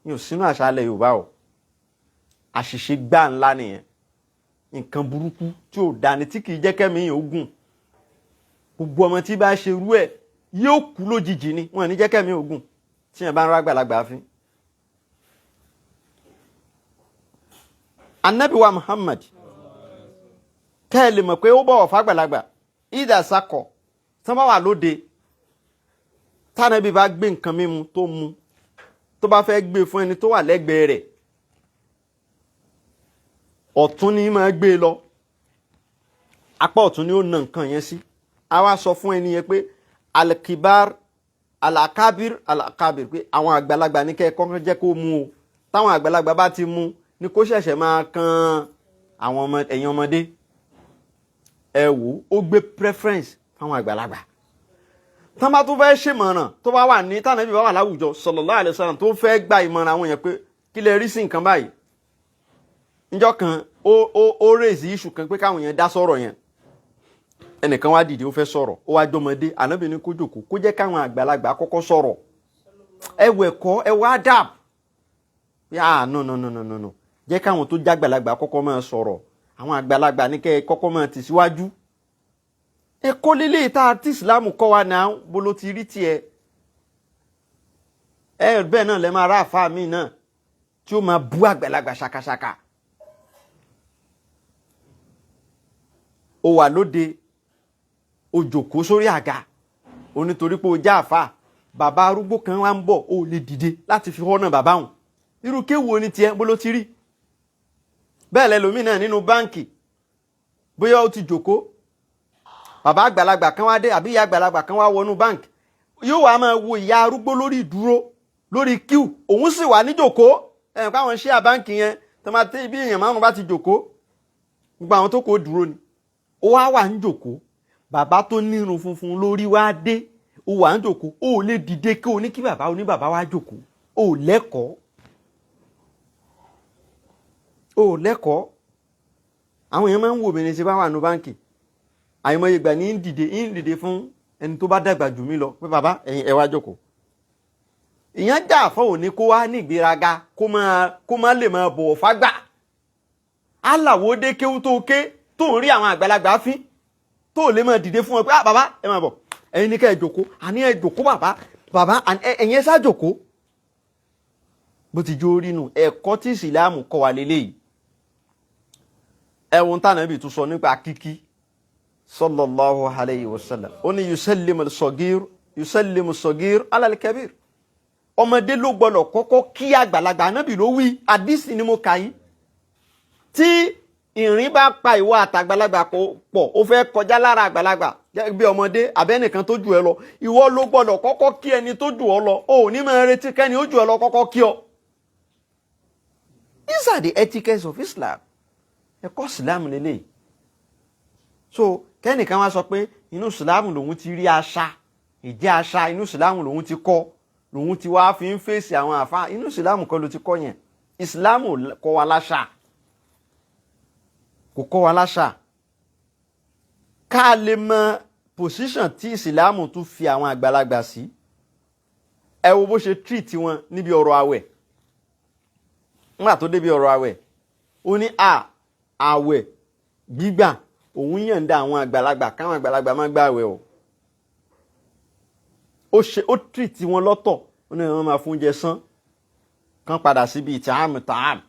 ìyẹn ò sí nínú àṣà ilẹ̀ Yorùbá o. Àṣìṣe gbá ńlá nìyẹn, nǹkan burúkú tí ò dání, tí kì í jẹ́ kẹ́mi yẹn ó gùn. Gbogbo ọmọ tí bá ṣe irú ẹ̀ yóò kú lójijì ni, wọn ò ní jẹ́ kẹ́mi ó gùn tí yẹn bá ń rá àgbàlagbà fín. Ànábì wa Muhammad, kẹ́ ẹ lè mọ̀ pé ó bọ̀wọ̀ fàgbàlagbà, ìdá sakọ̀ tí wọ́n bá wà lóde, tánàbí bá gbé nǹkan mímu tó mu, tó bá fẹ́ gbé fún ẹni tó wà lẹ́gbẹ̀ẹ́ rẹ̀, ọ̀tún ni máa gbé lọ, apá ọ̀tún ni ó na nǹkan yẹn sí. A wá sọ fún ẹni yẹn pé alikibar alakabir alakabir, pé àwọn àgbàlagbà ní kẹ́ ẹ kọ́kọ́ jẹ́ kó mu o. Táwọn àgbàlagbà bá ti mu ni kó ṣẹ̀ṣẹ̀ máa kan àwọn ọmọ ẹ̀yin ọmọdé. Ẹ wò ó, gbé preference fáwọn àgbàlagbà. Tán bá tún fẹ́ ṣèmọ̀ràn, tó bá wà ní tànàbí bá wà láwùjọ, sallallahu alaihi wasallam, tó fẹ́ gba ìmọ̀ràn àwọn èèyàn pé kí lè rí sí nǹkan báyìí. Níjọ́ kan, ó raise issue kan pé káwọn èèyàn dá sọ̀rọ̀ yẹn. Ẹnìkan wá dìde, ó fẹ́ sọ̀rọ̀, ó wá jọmọdé. Ànábì ní kó jókòó, kó jẹ́ káwọn àgbàlagbà kọ́kọ́ sọ̀rọ̀. Ẹ wọ ẹ̀kọ́, ẹ wọ adab. Yà, no, no, no, no, no, no, jẹ́ káwọn tó jágbàlagbà kọ́kọ́ máa sọ̀rọ̀. Àwọn àgbàlagbà ní kẹ́ ẹ kọ́kọ́ máa tì síwájú. Ẹ̀kọ́ lélẹ̀ tá a ti Ìsìlámù kọ́ wa náà, bó ló ti rí tiẹ̀? Ẹ bẹ́ẹ̀ náà lẹ máa rá àfa mi náà tí ó máa bú àgbàlagbà ṣàkàṣàkà. Ó wà lóde, ó jókòó sórí àga, ó nítorí pé ó já àfa, bàbá arúgbó kan wá ń bọ̀, ó lè dìde láti fi họ́nà bàbá òun. Irú kéwu ni tiẹ̀? Bó ló ti rí bẹ́ẹ̀? Lẹ́lòmíì náà nínú báǹkì, bóyá ó ti jókòó, bàbá àgbàlagbà kan wá dé àbí ìyá àgbàlagbà kan wá wọnú báǹkì, yóò wá máa wo ìyá arúgbó lórí ìdúró, lórí kíù, òun sì wà níjòkó. Ẹ̀ káwọn ṣíà báǹkì yẹn tó máa tẹ́ bí èèyàn márùn bá ti jòkó, gbogbo àwọn tó kó dúró ni. Ó wá wà ń jòkó, bàbá tó nírun funfun lórí wá dé, ó wà ń jòkó, ó lè dìde kí o ní kí bàbá oní bàbá wá jòkó. Ó lẹ́kọ̀ọ́, ó lẹ́kọ̀ọ́. Àwọn èèyàn máa ń wò mí ní ṣe bá wà ní báǹkì, àìmọye ìgbà ní ń dìde, ń dìde fún ẹni tó bá dàgbà jù mí lọ pé bàbá, ẹ̀yin ẹ wá jókòó. Ìyẹn jà fún òní kó wá ní ìgbéraga, kó má lè máa bọ̀wọ̀ fágbà. Aláwo dé kéwú tó ké, tó ń rí àwọn àgbàlagbà fín, tó lè máa dìde fún wọn pé ah bàbá, ẹ máa bọ̀, ẹ̀yin ní ká ẹ jókòó, àní ẹ jókòó bàbá, bàbá ẹ̀yin ẹ sá jókòó. Bó ti jó rí nu, ẹ̀kọ́ tí ìsìlámù kọ́ wa lélẹ́yìí. Ẹ̀wọ̀n tànàbì tún sọ nípa kíkí, sallallahu alayhi wa sallam, ó ní yusallimu sọgír, yusallimu sọgír ala al-kabir. Ọmọdé ló gbọ́dọ̀ kọ́kọ́ kí àgbàlagbà. Ànábì ló wí, àdìsí ni mo kà yìí. Tí ìrìn bá pa ìwọ àtàgbàlagbà pọ̀, ó fẹ́ kọjá lára àgbàlagbà gẹ́gẹ́ bí ọmọdé abẹ́nìkan tó jù ẹ lọ, ìwọ ló gbọ́dọ̀ kọ́kọ́ kí ẹni tó jù ọ lọ. O ò ní máa retí kẹ́ni ó jù ẹ lọ kọ́kọ́ kí ọ. These are the etiquettes of Islam. Ẹ̀kọ́ Islam lélẹ̀. So kẹ́nìkan wá sọ pé inú Islam lòun ti rí àṣà ìjẹ́ àṣà, inú Islam lòun ti kọ́, lòun ti wá fi ń fèsì àwọn àfa. Inú Islam kọ́ ló ti kọ́ yẹn. Islam ò kọ́ wa láṣà, kò kọ́ wa láṣà. Ká lè mọ position tí Islam tún fi àwọn àgbàlagbà sí, ẹ wo bó ṣe treat wọn níbi ọ̀rọ̀ àwẹ̀. Nígbà tó débi ọ̀rọ̀ àwẹ̀, ó ní à àwẹ̀ gbígbà, òun yànda àwọn àgbàlagbà káwọn àgbàlagbà má gbà àwẹ̀ o. Ó ṣe ó treat wọn lọ́tọ̀. Ó ní wọn máa fún oúnjẹ sán kán padà síbi ìtààmù tààmù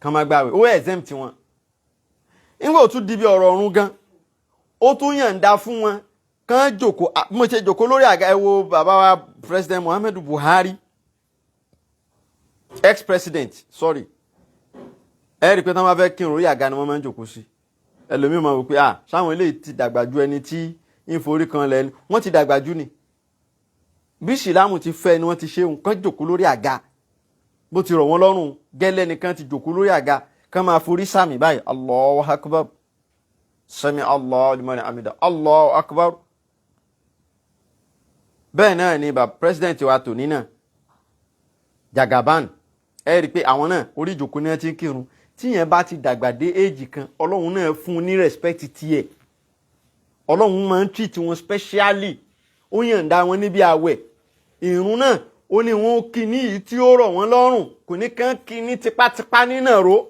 kán má gbà àwẹ̀. Ó exempt wọn. Nígbà ó tún di bí ọ̀rọ̀ ọ̀run gan, ó tún yànda fún wọn kán jòkó. Bí mo ṣe jòkó lórí àga, ẹ wo bàbá wa President Muhammadu Buhari, ex-president, sorry. Ẹ rí i pé tí wọ́n bá fẹ́ kírun, orí àga ni wọ́n máa ń jòkó sí. Ẹlòmíì máa wò pé, ah, sáwọn eléyìí ti dàgbà ju ẹni tí ń forí kan lẹ́nu. Wọ́n ti dàgbà jù ni. Bí Ìsìlámù ti fẹ́ ni wọ́n ti ṣe nǹkan, jòkó lórí àga bó ti rọ̀ wọ́n lọ́rùn gẹ́lẹ́ nìkan ti jòkó lórí àga, kán máa forí sàmì báyìí, Allahu akbar, sami Allahu liman hamida, Allahu akbar. Bẹ́ẹ̀ náà ni bàbá president wa tòní náà, Jagaban. Ẹ rí i pé àwọn náà, orí ìjòkó ni wọ́n ti ń kírun. Tíyẹn bá ti dàgbà dé éèjì kan, Ọlọ́run náà fún un ní respect tiẹ̀. Ọlọ́run máa ń treat wọn specially. Ó yànda wọn níbi àwẹ̀, ìrun náà, ó ní wọn kí ní èyí tí ó rọ̀ wọ́n lọ́rùn, kò ní kán kí ní tipátipá nínà ró.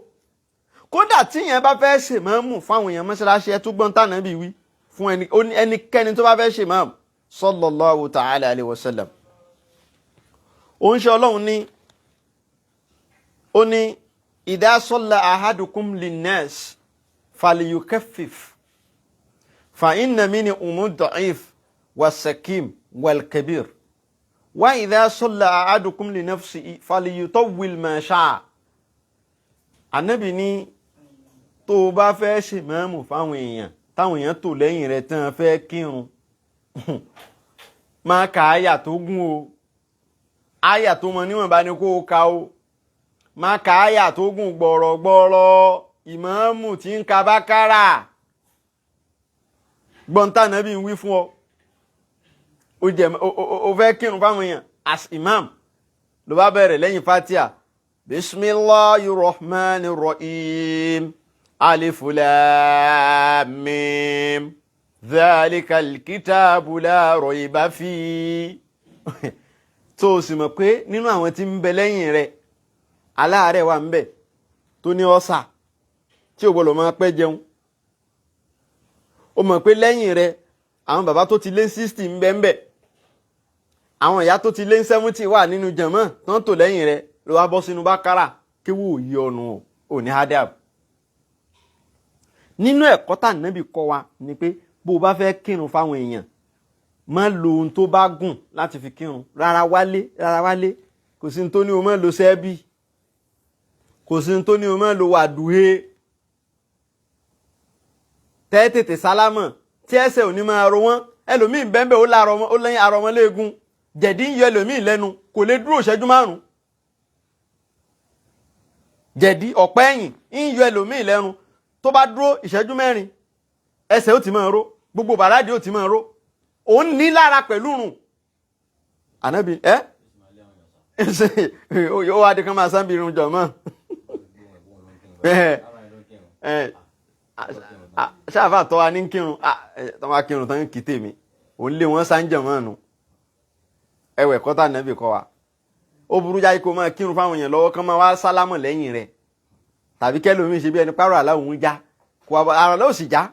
Kódà tíyẹn bá fẹ́ ṣèmáàmù fáwọn èèyàn mọ́ṣáláṣí, ẹ tún gbọ́n tànàbí wí fún ẹni. Ó ní ẹnikẹ́ni tó bá fẹ́ ṣèmáàmù, sallallahu ta'ala alayhi wa sallam, ó ń ṣe Ọlọ́run ní, ó ní idha salla ahadukum linnas falyukhaffif fa inna minhum da'if was-sakim wal-kabir wa idha salla ahadukum li nafsihi falyutawwil ma sha'a. Ànábì ní tó o bá fẹ́ ṣèmáàmù fáwọn èèyàn, táwọn èèyàn tò lẹ́yìn rẹ̀ tán fẹ́ kírun, máa ka àyà tó gún o. Àyà tó mọ níwọ̀nba ni kó o ka o. Máa ka àyà tó gùn gbọ̀rọ̀gbọ̀rọ̀. Ìmáàmù tí ń ka Bákárà, gbọ́n tànàbí ń wí fún ọ. Ó jẹ o fẹ́ kírun fáwọn èèyàn as imam, ló bá bẹ̀rẹ̀ lẹ́yìn Fatia, bisimilahi rahman rahim, alif lam mim, dhalika alkitabu la rayba fi. Tó o sì mọ̀ pé nínú àwọn tí ń bẹ lẹ́yìn rẹ̀, aláàárẹ̀ wà ń bẹ tó ní ọ́sà tí ò gbọ́dọ̀ máa pẹ́ jẹun. Ó mọ̀ pé lẹ́yìn rẹ̀, àwọn bàbá tó ti lé 60 ń bẹ ń bẹ, àwọn ìyá tó ti lé 70 wà nínú jàmọ́ tó ń tò lẹ́yìn rẹ̀, ló wá bọ́ sínú Bákárà kí wò yí ọ̀nù ò ní hadab. Nínú ẹ̀kọ́ tá Nábì kọ́ wa ni pé bó o bá fẹ́ kírun fáwọn èèyàn, má lo ohun tó bá gùn láti fi kírun rárá. Wálé rárá, wálé. Kò sí ní tó ní o má lo sẹ́ẹ̀bì, kò sí ní tó ní o má lo wàdùhé tẹ́ tètè sálámọ̀ tí ẹsẹ̀ ò ní máa ro wọ́n. Ẹlòmíì bẹ́ẹ̀, ó láàrọ̀ ó lẹ́yìn arọ wọn léegun, jẹ̀dí ń yọ ẹlòmíì lẹ́nu, kò lè dúró ìṣẹ́jú 5. Jẹ̀dí ọ̀pẹ́ ẹ̀yìn ń yọ ẹlòmíì lẹ́nu, tó bá dúró ìṣẹ́jú 4, ẹsẹ̀ ó ti máa ró, gbogbo bàrádì ó ti máa ró, òun ní lára pẹ̀lú rùn. Ànábì ẹ́ ó wá di kan máa sábì irun jọ mọ́ ẹ ṣáàfà tọ́ wa ní kírun tọ́ wa kírun tán kì í tèmi, òun lé wọn sáńjẹ̀ mọ́ nù. Ẹwẹ̀ kọ́tà nàbì kọ́ wa, ó burú jáde kó máa kírun fáwọn èèyàn lọ́wọ́, kán máa wá sálámọ̀ lẹ́yìn rẹ̀, tàbí kẹ́lòmíì ṣe bí ẹni párọ̀ àlá òun já kó ara ló sì já.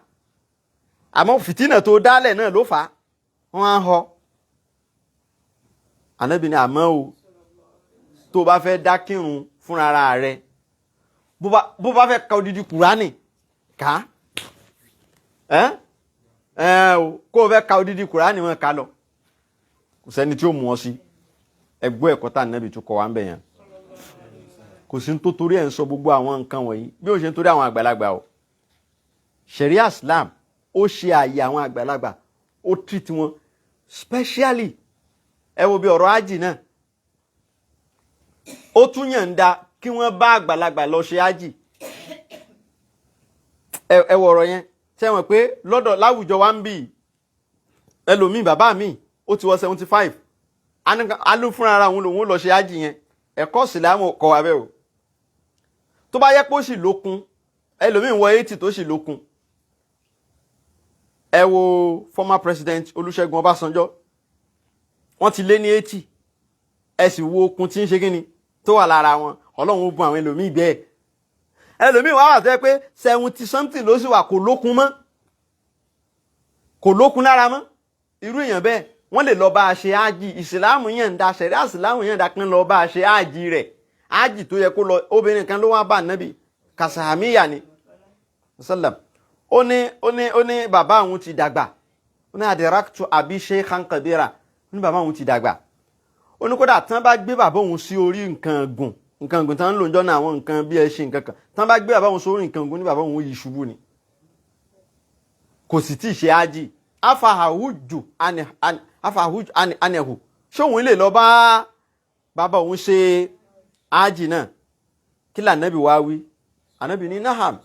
Àmọ́ fìtínà tó dálẹ̀ náà ló fà á, wọ́n á họ. Ànábì ní àmọ́ o, tó o bá fẹ́ dá kírun fúnra rẹ̀, bó bá fẹ́ ka odidi Kùránì ká ẹ ẹ o, kó o fẹ́ ka odidi Kùránì wọn ká lọ, kò sẹ́ni tí ó mú ọ sí. Ẹgbọ́ ẹ̀kọ́ tá ànábì tún kọ́ wa ń bẹ̀ yẹn. Kò sí tó torí ẹ̀ ń sọ gbogbo àwọn nǹkan wọ̀nyí bí ó ṣe ń torí àwọn àgbàlagbà o. Sharia Islam ó ṣe àyè àwọn àgbàlagbà, ó treat wọn specially. Ẹ wo bí ọ̀rọ̀ ájì náà, ó tún yànda kí wọ́n bá àgbàlagbà lọ ṣe ájì. Ẹ wo ọ̀rọ̀ yẹn, ṣé wọ́n pé lọ́dọ̀ láwùjọ wa ń bì, ẹlòmíì, bàbá mi ó ti wọ 75, alú fúnra ara òun lòun lọ ṣe ájì yẹn. Ẹ̀kọ́ ìsìlámù kọ́ wa bẹ́ẹ̀ o. Tó bá yẹ pé ó sì lókun, ẹlòmíì wọ 80 tó sì lókun. Ẹ wo former president Olúṣẹ́gun Ọbásanjọ́, wọ́n ti lé ní 80, ẹ sì wo okun tí ń ṣe kíni tó wà lára wọn. Ọlọ́run ó bùn àwọn ẹlòmíì bẹ́ẹ̀. Ẹlòmíì wà wà tẹ́ pé 70 something ló sì wà, kò lókun mọ́, kò lókun lára mọ́. Irú èèyàn bẹ́ẹ̀, wọ́n lè lọ bá a ṣe ájì. Ìsìláàmù yẹn ń da, ṣẹ̀ríà ìsìláàmù yẹn ń da kí ń lọ bá a ṣe ájì rẹ̀, ájì tó yẹ kó lọ. Obìnrin kan ló wá bá nábì, kàsàmíyà ni sallam. Ó ní bàbá àwọn ti dàgbà. Ó ní adraktu abi shaykhan kabira. Ó ní bàbá àwọn ti dàgbà. Ó ní kódà tán bá gbé bàbá òun sí orí nǹkan gùn, nǹkan gùn tán ń lò ń jọ́nà, àwọn nǹkan bí ẹṣin nǹkan kan, tán bá gbé bàbá òun sórí nǹkan gùn, ní bàbá òun yìí ṣubú ni, kò sì tí ì ṣe ájì. Afahahuju anehu, ṣóun lè lọ bá bàbá òun ṣe ájì náà? Kí lànàbì wá wí? Ànàbì ní naham.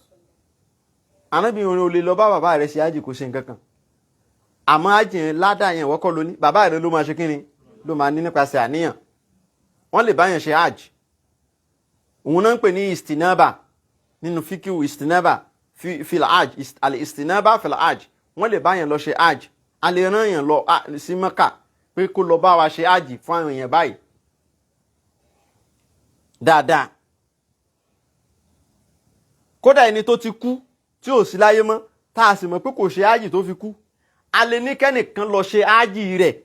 Ànàbì òun ò lè lọ bá bàbá rẹ̀ ṣe ájì, kò ṣe nǹkan kan, àmọ́ ájì yẹn, ládàá yẹn, wọ́kọ́ lóní, bàbá rẹ̀ ló máa ṣe kíni, ló máa ní nípasẹ̀ àníyàn. Wọ́n lè báyàn ṣe ájì. Òun náà ń pè ní istinaba nínú fíkìwù, istinaba fil hajj, al istinaba fil hajj. Wọ́n lè báyàn lọ ṣe hajj. A lè rán yàn lọ sí Mẹ́kà pé kó lọ bá wa ṣe hajj fún àwọn èèyàn báyìí dáadáa. Kódà ẹni tó ti kú, tí ò sí láyé mọ́, tá a sì mọ̀ pé kò ṣe hajj tó fi kú, a lè ní kẹ́nìkan lọ ṣe hajj rẹ̀.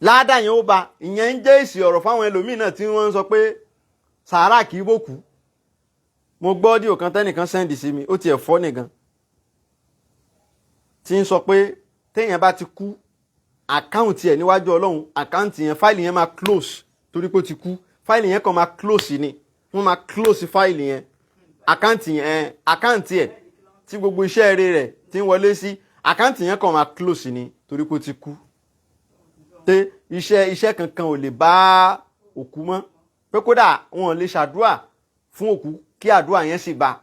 Ládàá yẹn ó ba. Ìyẹn ń jẹ́ èsì ọ̀rọ̀ fáwọn ẹlòmíín náà tí wọ́n ń sọ pé sàárà kì í bòkú. Mo gbọ́ díò kan tẹ́nìkan send sí mi, ó tiẹ̀ fọ́ nìkan, tí ń sọ pé téèyàn bá ti kú, àkáǹtì ẹ̀ níwájú Ọlọ́run, àkáǹtì yẹn, fáìlì yẹn máa close torí pé ó ti kú. Fáìlì yẹn kàn máa close ni, wọ́n máa close fáìlì yẹn, àkáǹtì yẹn, àkáǹtì ẹ̀ tí gbogbo iṣẹ́ eré rẹ̀ ti ń wọlé sí, àkáǹtì yẹn kàn máa close ni torí pé ó ti kú, pé iṣẹ́ kankan ò lè bá òkú mọ́, pé kódà wọn ò lè ṣàdúrà fún òkú kí àdúrà yẹn sì bá.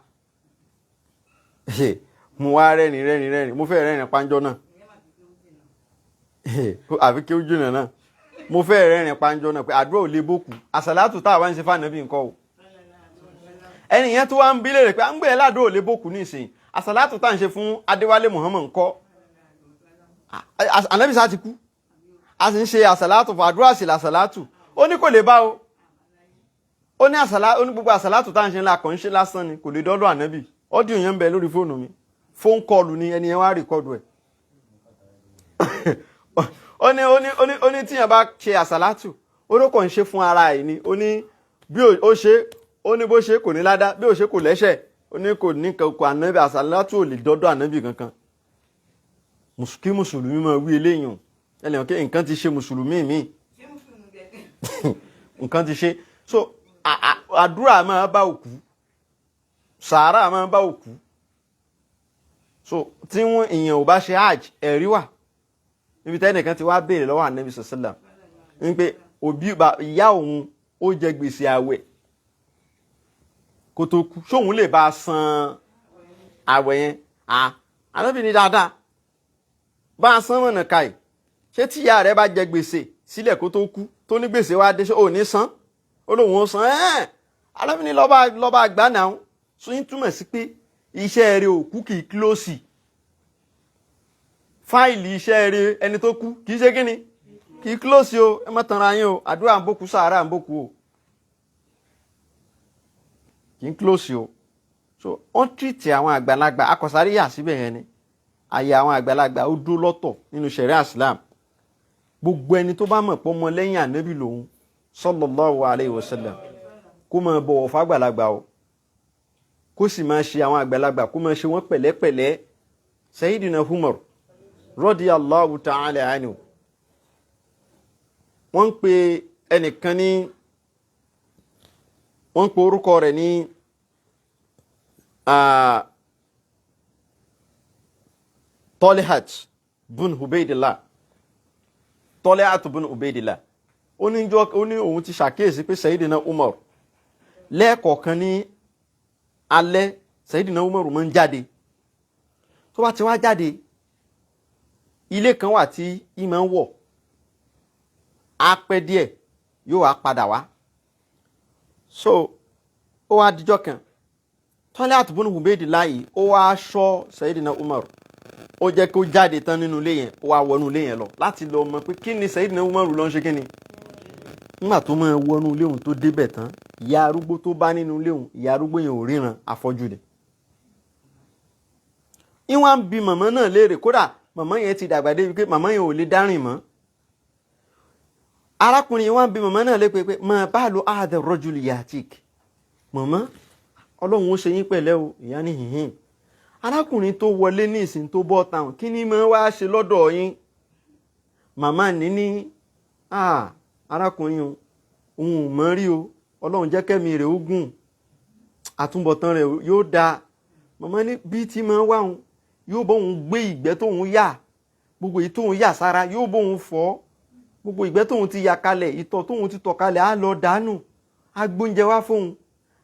Mo wá rẹ́rìn rẹ́rìn rẹ́rìn, mo fẹ́ rẹ́rìn panjọ́ náà, àfi kí ó jìnà náà. Mo fẹ́ rẹ́rìn panjọ́ náà pé àdúrà ò lè bókù, àsàlátù tá a wá ń ṣe fànàbí nǹkan o. Ẹni yẹn tó wá ń bí léèrè pé à ń gbé ẹ ládùúrà ò lè bókù nísìnyí, àsàlátù tá à ń ṣe fún Adéwálé Muhammad ńkọ́? Ànábì sá ti kú, a sì ń ṣe àsàlátù fún, àdúrà sí làsàlátù. Ó ní kò lè bá o. Ó ní àsàlá, ó ní gbogbo àsàlátù tá à ń ṣe ńlá kàn ń ṣe lásán ni, kò lè dọ́dọ̀ ànábì. Audio yẹn ń bẹ lórí fóònù mi, phone call ni ẹni yẹn wá record ẹ̀. Ó ní tíyẹn bá ṣe àsàlátù, ó ló kàn ń ṣe fún ara ẹ̀ ni. Ó ní bí ó ṣe, ó ní bó ṣe kò ní ládá, bí ó ṣe kò lẹ́ṣẹ̀. Ó ní kò ní kò ànábì, àsàlátù ò lè dọ́dọ̀ ànábì kankan. Kí mùsùlùmí máa wí eléyìí o, ẹnìyàn kí nǹkan ti ṣe mùsùlùmí mi, nǹkan ti ṣe. So àdúrà máa bá òkú, sàárà máa bá òkú. So tí wọ́n èèyàn ò bá ṣe hajj, ẹ̀rí wà níbi tẹ́nìkan ti wá béèrè lọ́wọ́ ànábì sàlám ní pé òbí ìyá òun ó jẹ gbèsè àwẹ̀ kó tó kú, ṣóun lè bá a san àwẹ̀ yẹn? Ànábì ní dáadáa, bá a san mọ̀nà káì. Ṣé tí ìyá rẹ̀ bá jẹ gbèsè sílẹ̀ kó tó kú, tó ní gbèsè wá dé, ṣé ò ní san? Ó lóun ó san ẹ́ẹ̀. Ànábì ní lọ́ba lọ́ba àgbà náà. So ń túmọ̀ sí pé iṣẹ́ rẹ̀ òkú kì í close. Fáìlì iṣẹ́ rẹ̀ ẹni tó kú kì í ṣe kíni, kì í close o. Ẹ má tanra yín o. Àdúrà ń bókú, sàárà ń bókú o, kì í close o. So wọ́n treat àwọn àgbàlagbà, akọ̀sárí yà síbẹ̀ yẹn ni. Àyè àwọn àgbàlagbà ó dúró lọ́tọ̀ nínú ṣẹ̀ríà Islam. Gbogbo ẹni tó bá mọ̀ pé ọmọ lẹ́yìn ànábì lòun sallallahu alayhi wa sallam, kó máa bọ̀wọ̀ fágbàlagbà o, kó sì máa ṣe àwọn àgbàlagbà, kó máa ṣe wọ́n pẹ̀lẹ́pẹ̀lẹ́. Sayyidina Umar radiyallahu ta'ala anhu. Wọ́n ń pe ẹnìkan ní, wọ́n ń pe orúkọ rẹ̀ ní Tolihat bun Ubaidillah. Tolihat bun Ubaidillah, ó ní jọ́, ó ní òun ti ṣàkíyèsí pé Sayyidina Umar lẹ́ẹ̀kọ̀ọ̀kan ní alẹ́, Sayyidina Umar máa ń jáde. Tó bá ti wá jáde, ilé kan wà tí ìmọ̀ ń wọ̀, á pẹ́ díẹ̀, yóò wá padà wá. So ó wá dijọ́ kan, Tolihat bun Ubaidillah yìí, ó wá ṣọ́ Sayyidina Umar, ó jẹ́ kó jáde tán nínú ilé yẹn, ó wá wọnú ilé yẹn lọ láti lọ mọ̀ pé kí ni Sayyidina Umar ló ń ṣe, kí ni. Nígbà tó máa wọnú ilé òun, tó débẹ̀ tán, ìyá arúgbó tó bá nínú ilé òun, ìyá arúgbó yẹn ò ríran, afọ́jú ni. Ìwọ̀n ń bi màmá náà léèrè. Kódà màmá yẹn ti dàgbà débi pé màmá yẹn ò lè dárìn mọ́. Arákùnrin yẹn wá ń bi màmá náà lépe pé ma balu hadha rajul yatik, màmá, Ọlọ́run ó ṣe yín pẹ̀lẹ́ o. Ìyá ní hìhìn, arákùnrin tó wọlé ní ìsìn tó bọ́ táwọn, kí ni mo wá ṣe lọ́dọ̀ yín? Màmá ní arákùnrin o, òun ò mọ̀ rí o, Ọlọ́run jẹ́ kẹ́mi rẹ̀ ó gùn, àtúbọ̀tán rẹ̀ yóò dáa. Màmá ní bí tí mo wá òun, yóò bọ́ òun gbé ìgbẹ́ tóun yà, gbogbo èyí tóun yà sára, yóò bọ́ òun fọ̀, gbogbo ìgbẹ́ tóun ti yà kalẹ̀, ìtọ̀ tóun ti tọ̀ kalẹ̀, á lọ dànù, á gbóúnjẹ wá fóun,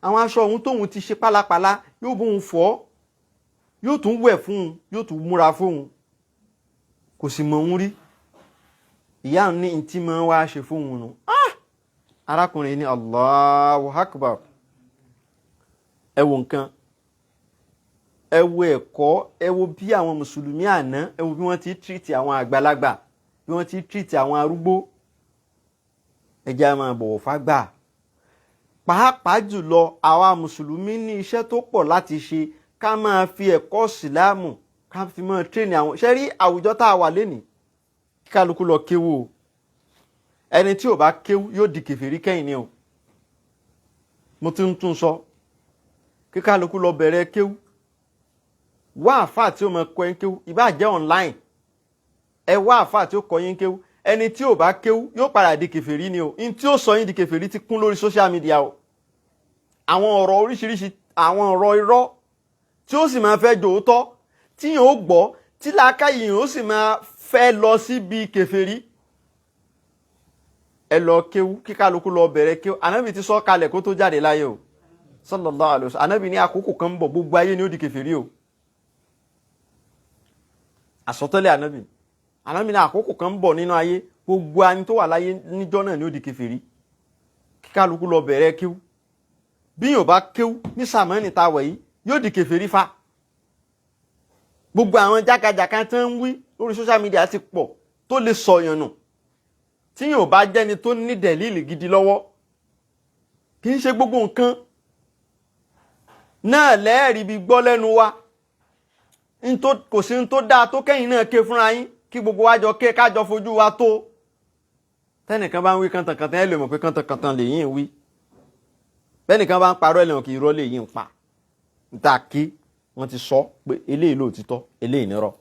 àwọn aṣọ òun tóun ti ṣe pálapàla, yóò bóun fọ̀, yóò tún wẹ̀ fún un, yóò tún múra fóun, kò sì mọ̀ òun rí. Ìyá ní ntí máa wá ṣe fóun nù. Arákùnrin ní Allahu Akbar. Ẹ wo nǹkan, ẹ wo ẹ̀kọ́, ẹ wo bí àwọn mùsùlùmí àná, ẹ wo bí wọ́n ti treat àwọn àgbàlagbà, bí wọ́n ti treat àwọn arúgbó. Ẹ jẹ́ á máa bọ̀wọ̀ fágbà. Pàápàá jùlọ, àwa mùsùlùmí ní iṣẹ́ tó pọ̀ láti ṣe, ká máa fi ẹ̀kọ́ síláàmù, ká fi máa train àwọn. Ṣe rí àwùjọ tá a wà lénìí, kí kálukú lọ kéwú o. Ẹni tí ò bá kéwú yóò di kèfèrí kẹ́yìn ni o. Mo ti ń tún sọ, kí kálukú lọ bẹ̀rẹ̀ kéwú, wá àfáà tí ó máa kọ́ yín kéwú, ìbáà jẹ́ online, ẹ wá àfáà tí ó kọ́ yín kéwú. Ẹni tí ò bá kéwú yóò padà di kèfèrí ni o. N tí ó sọ yín di kèfèrí ti kún lórí social media o. Àwọn ọ̀rọ̀ oríṣiríṣi, àwọn ọ̀rọ̀ irọ́ tí ó sì máa fẹ́ jòótọ́, tí yẹn ó gbọ́, tí làákàyè yẹn ó sì máa fẹ́ lọ síbi kèfèrí. Ẹ lọ kéwú, kí kálukú lọ bẹ̀rẹ̀ kéwú. Ànábì ti sọ kalẹ̀ kó tó jáde láyé o, sallallahu alaihi wasallam. Ànábì ní àkókò kan ń bọ̀, gbogbo ayé ni ó di kèfèrí o. Àsọtẹ́lẹ̀ Ànábì. Ànábì ní àkókò kan ń bọ̀ nínú ayé, gbogbo ẹni tó wà láyé níjọ́ náà ni ó di kèfèrí. Kí kálukú lọ bẹ̀rẹ̀ kéwú. Bí yóò bá kéwú ní sàmánì tá a wẹ̀ yìí, yóò di kèfèrí fa. Gbogbo àwọn jákàjàká tí ń wí lórí social media ti pọ̀ tó lè sọ̀yàn nù tí yóò bá jẹ́ni tó ní dẹ̀líìlì gidi lọ́wọ́. Kì í ṣe gbogbo nǹkan náà lẹ́ẹ̀rí bí gbọ́ lẹ́nu wa. Kò sí n tó dáa tó kẹ́yìn náà ké fúnra yín, kí gbogbo wa jọ ké, kájọ fojú wa tó. Tẹ́nìkan bá ń wí kàntànkàntàn, ẹ lè mọ̀ pé kàntànkàntàn lèyìn ń wí. Bẹ́nìkan bá ń parọ́, ẹ lè mọ̀ kí irọ́ lèyìn ń pa. Níta kí wọ́n ti sọ pé eléyìí lóòtítọ́, eléyìí nírọ́.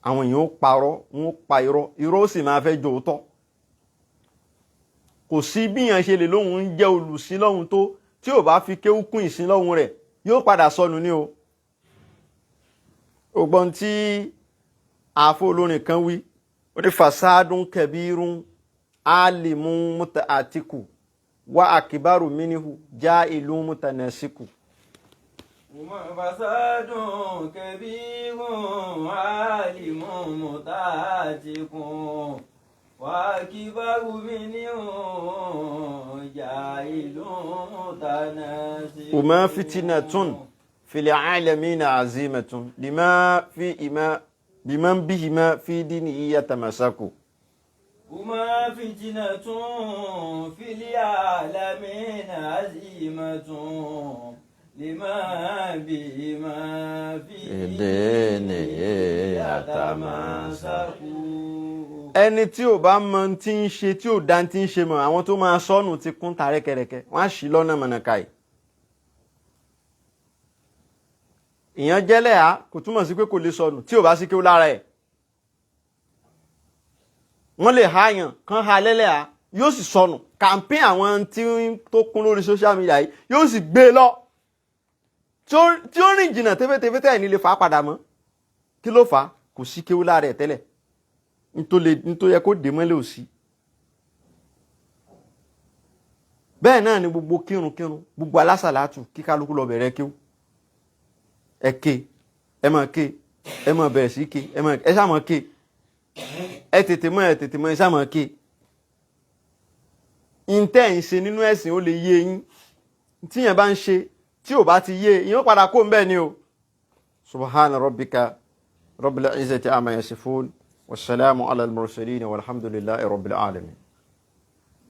Àwọn èèyàn ó parọ́, wọ́n ó pa irọ́, irọ́ ó sì máa fẹ́ jò ó tọ́. Kò sí bíyàn ṣe lè lóhun ń jẹ́ olùsìn lọ́hun tó, tí ò bá fi kéwú kún ìsìn lọ́hun rẹ̀, yóò padà sọnù ní o. Ògbọ́n tí àáfó olórin kan wí, ó ní fasadun kabirun alimun mutaatiku wa akibaru minihu já ìlú mutanasiku. فساد كبير عالم متعتق وأكبر منه جاهل متناسق. وما فتنة في العالمين عظيمة لما في إما لمن بهما في دينه يتمسك. وما فتنة في العالمين عظيمة لما بهما في دينه يتمسك. Ẹni tí ò bá mọ tí ń ṣe, tí ò dá tí ń ṣe mọ̀, àwọn tó máa sọnù ti kún tàrẹ́kẹrẹkẹ, wọ́n á ṣì lọ́nà mọ̀nàkàì. Ìyẹn jẹ́lẹ̀ á kò túmọ̀ sí pé kò lè sọnù tí ò bá sí kéwú lára ẹ̀. Wọ́n lè ha yàn kán ha lẹ́lẹ́ á, yóò sì sọnù. Campaign àwọn tí tó kún lórí social media yìí yóò sì gbé e lọ tí ó rìn jìnnà tẹ́fẹ́tẹ́fẹ́ tẹ́ ẹ̀ ní lè fà á padà mọ́. Kí ló fà á? Kò sí kéwú lára ẹ̀ tẹ́lẹ̀. Nítorí yẹ kó dè mọ́lẹ̀ ò sí. Bẹ́ẹ̀ náà ni gbogbo kírunkírun, gbogbo alásàlátù, kí kálukú lọ bẹ̀rẹ̀ kéwú. Ẹ ké, ẹ máa ké, ẹ máa bẹ̀rẹ̀ sí ké, ẹ máa, ẹ ṣáà máa ké, ẹ tètè mọ́, ẹ tètè mọ́, ẹ ṣáà máa ké. Ntẹ́ ń ṣe nínú ẹ̀sìn ó lè yé yín. Tíyẹn bá ń ṣe tí ò bá ti yé yín, ó padà kó ń bẹ́ẹ̀ ni o. Subhana rabbika rabbil izzati amma yasifun, wasalaamu ala al-mursalin, walhamdulillahi rabbil alamin.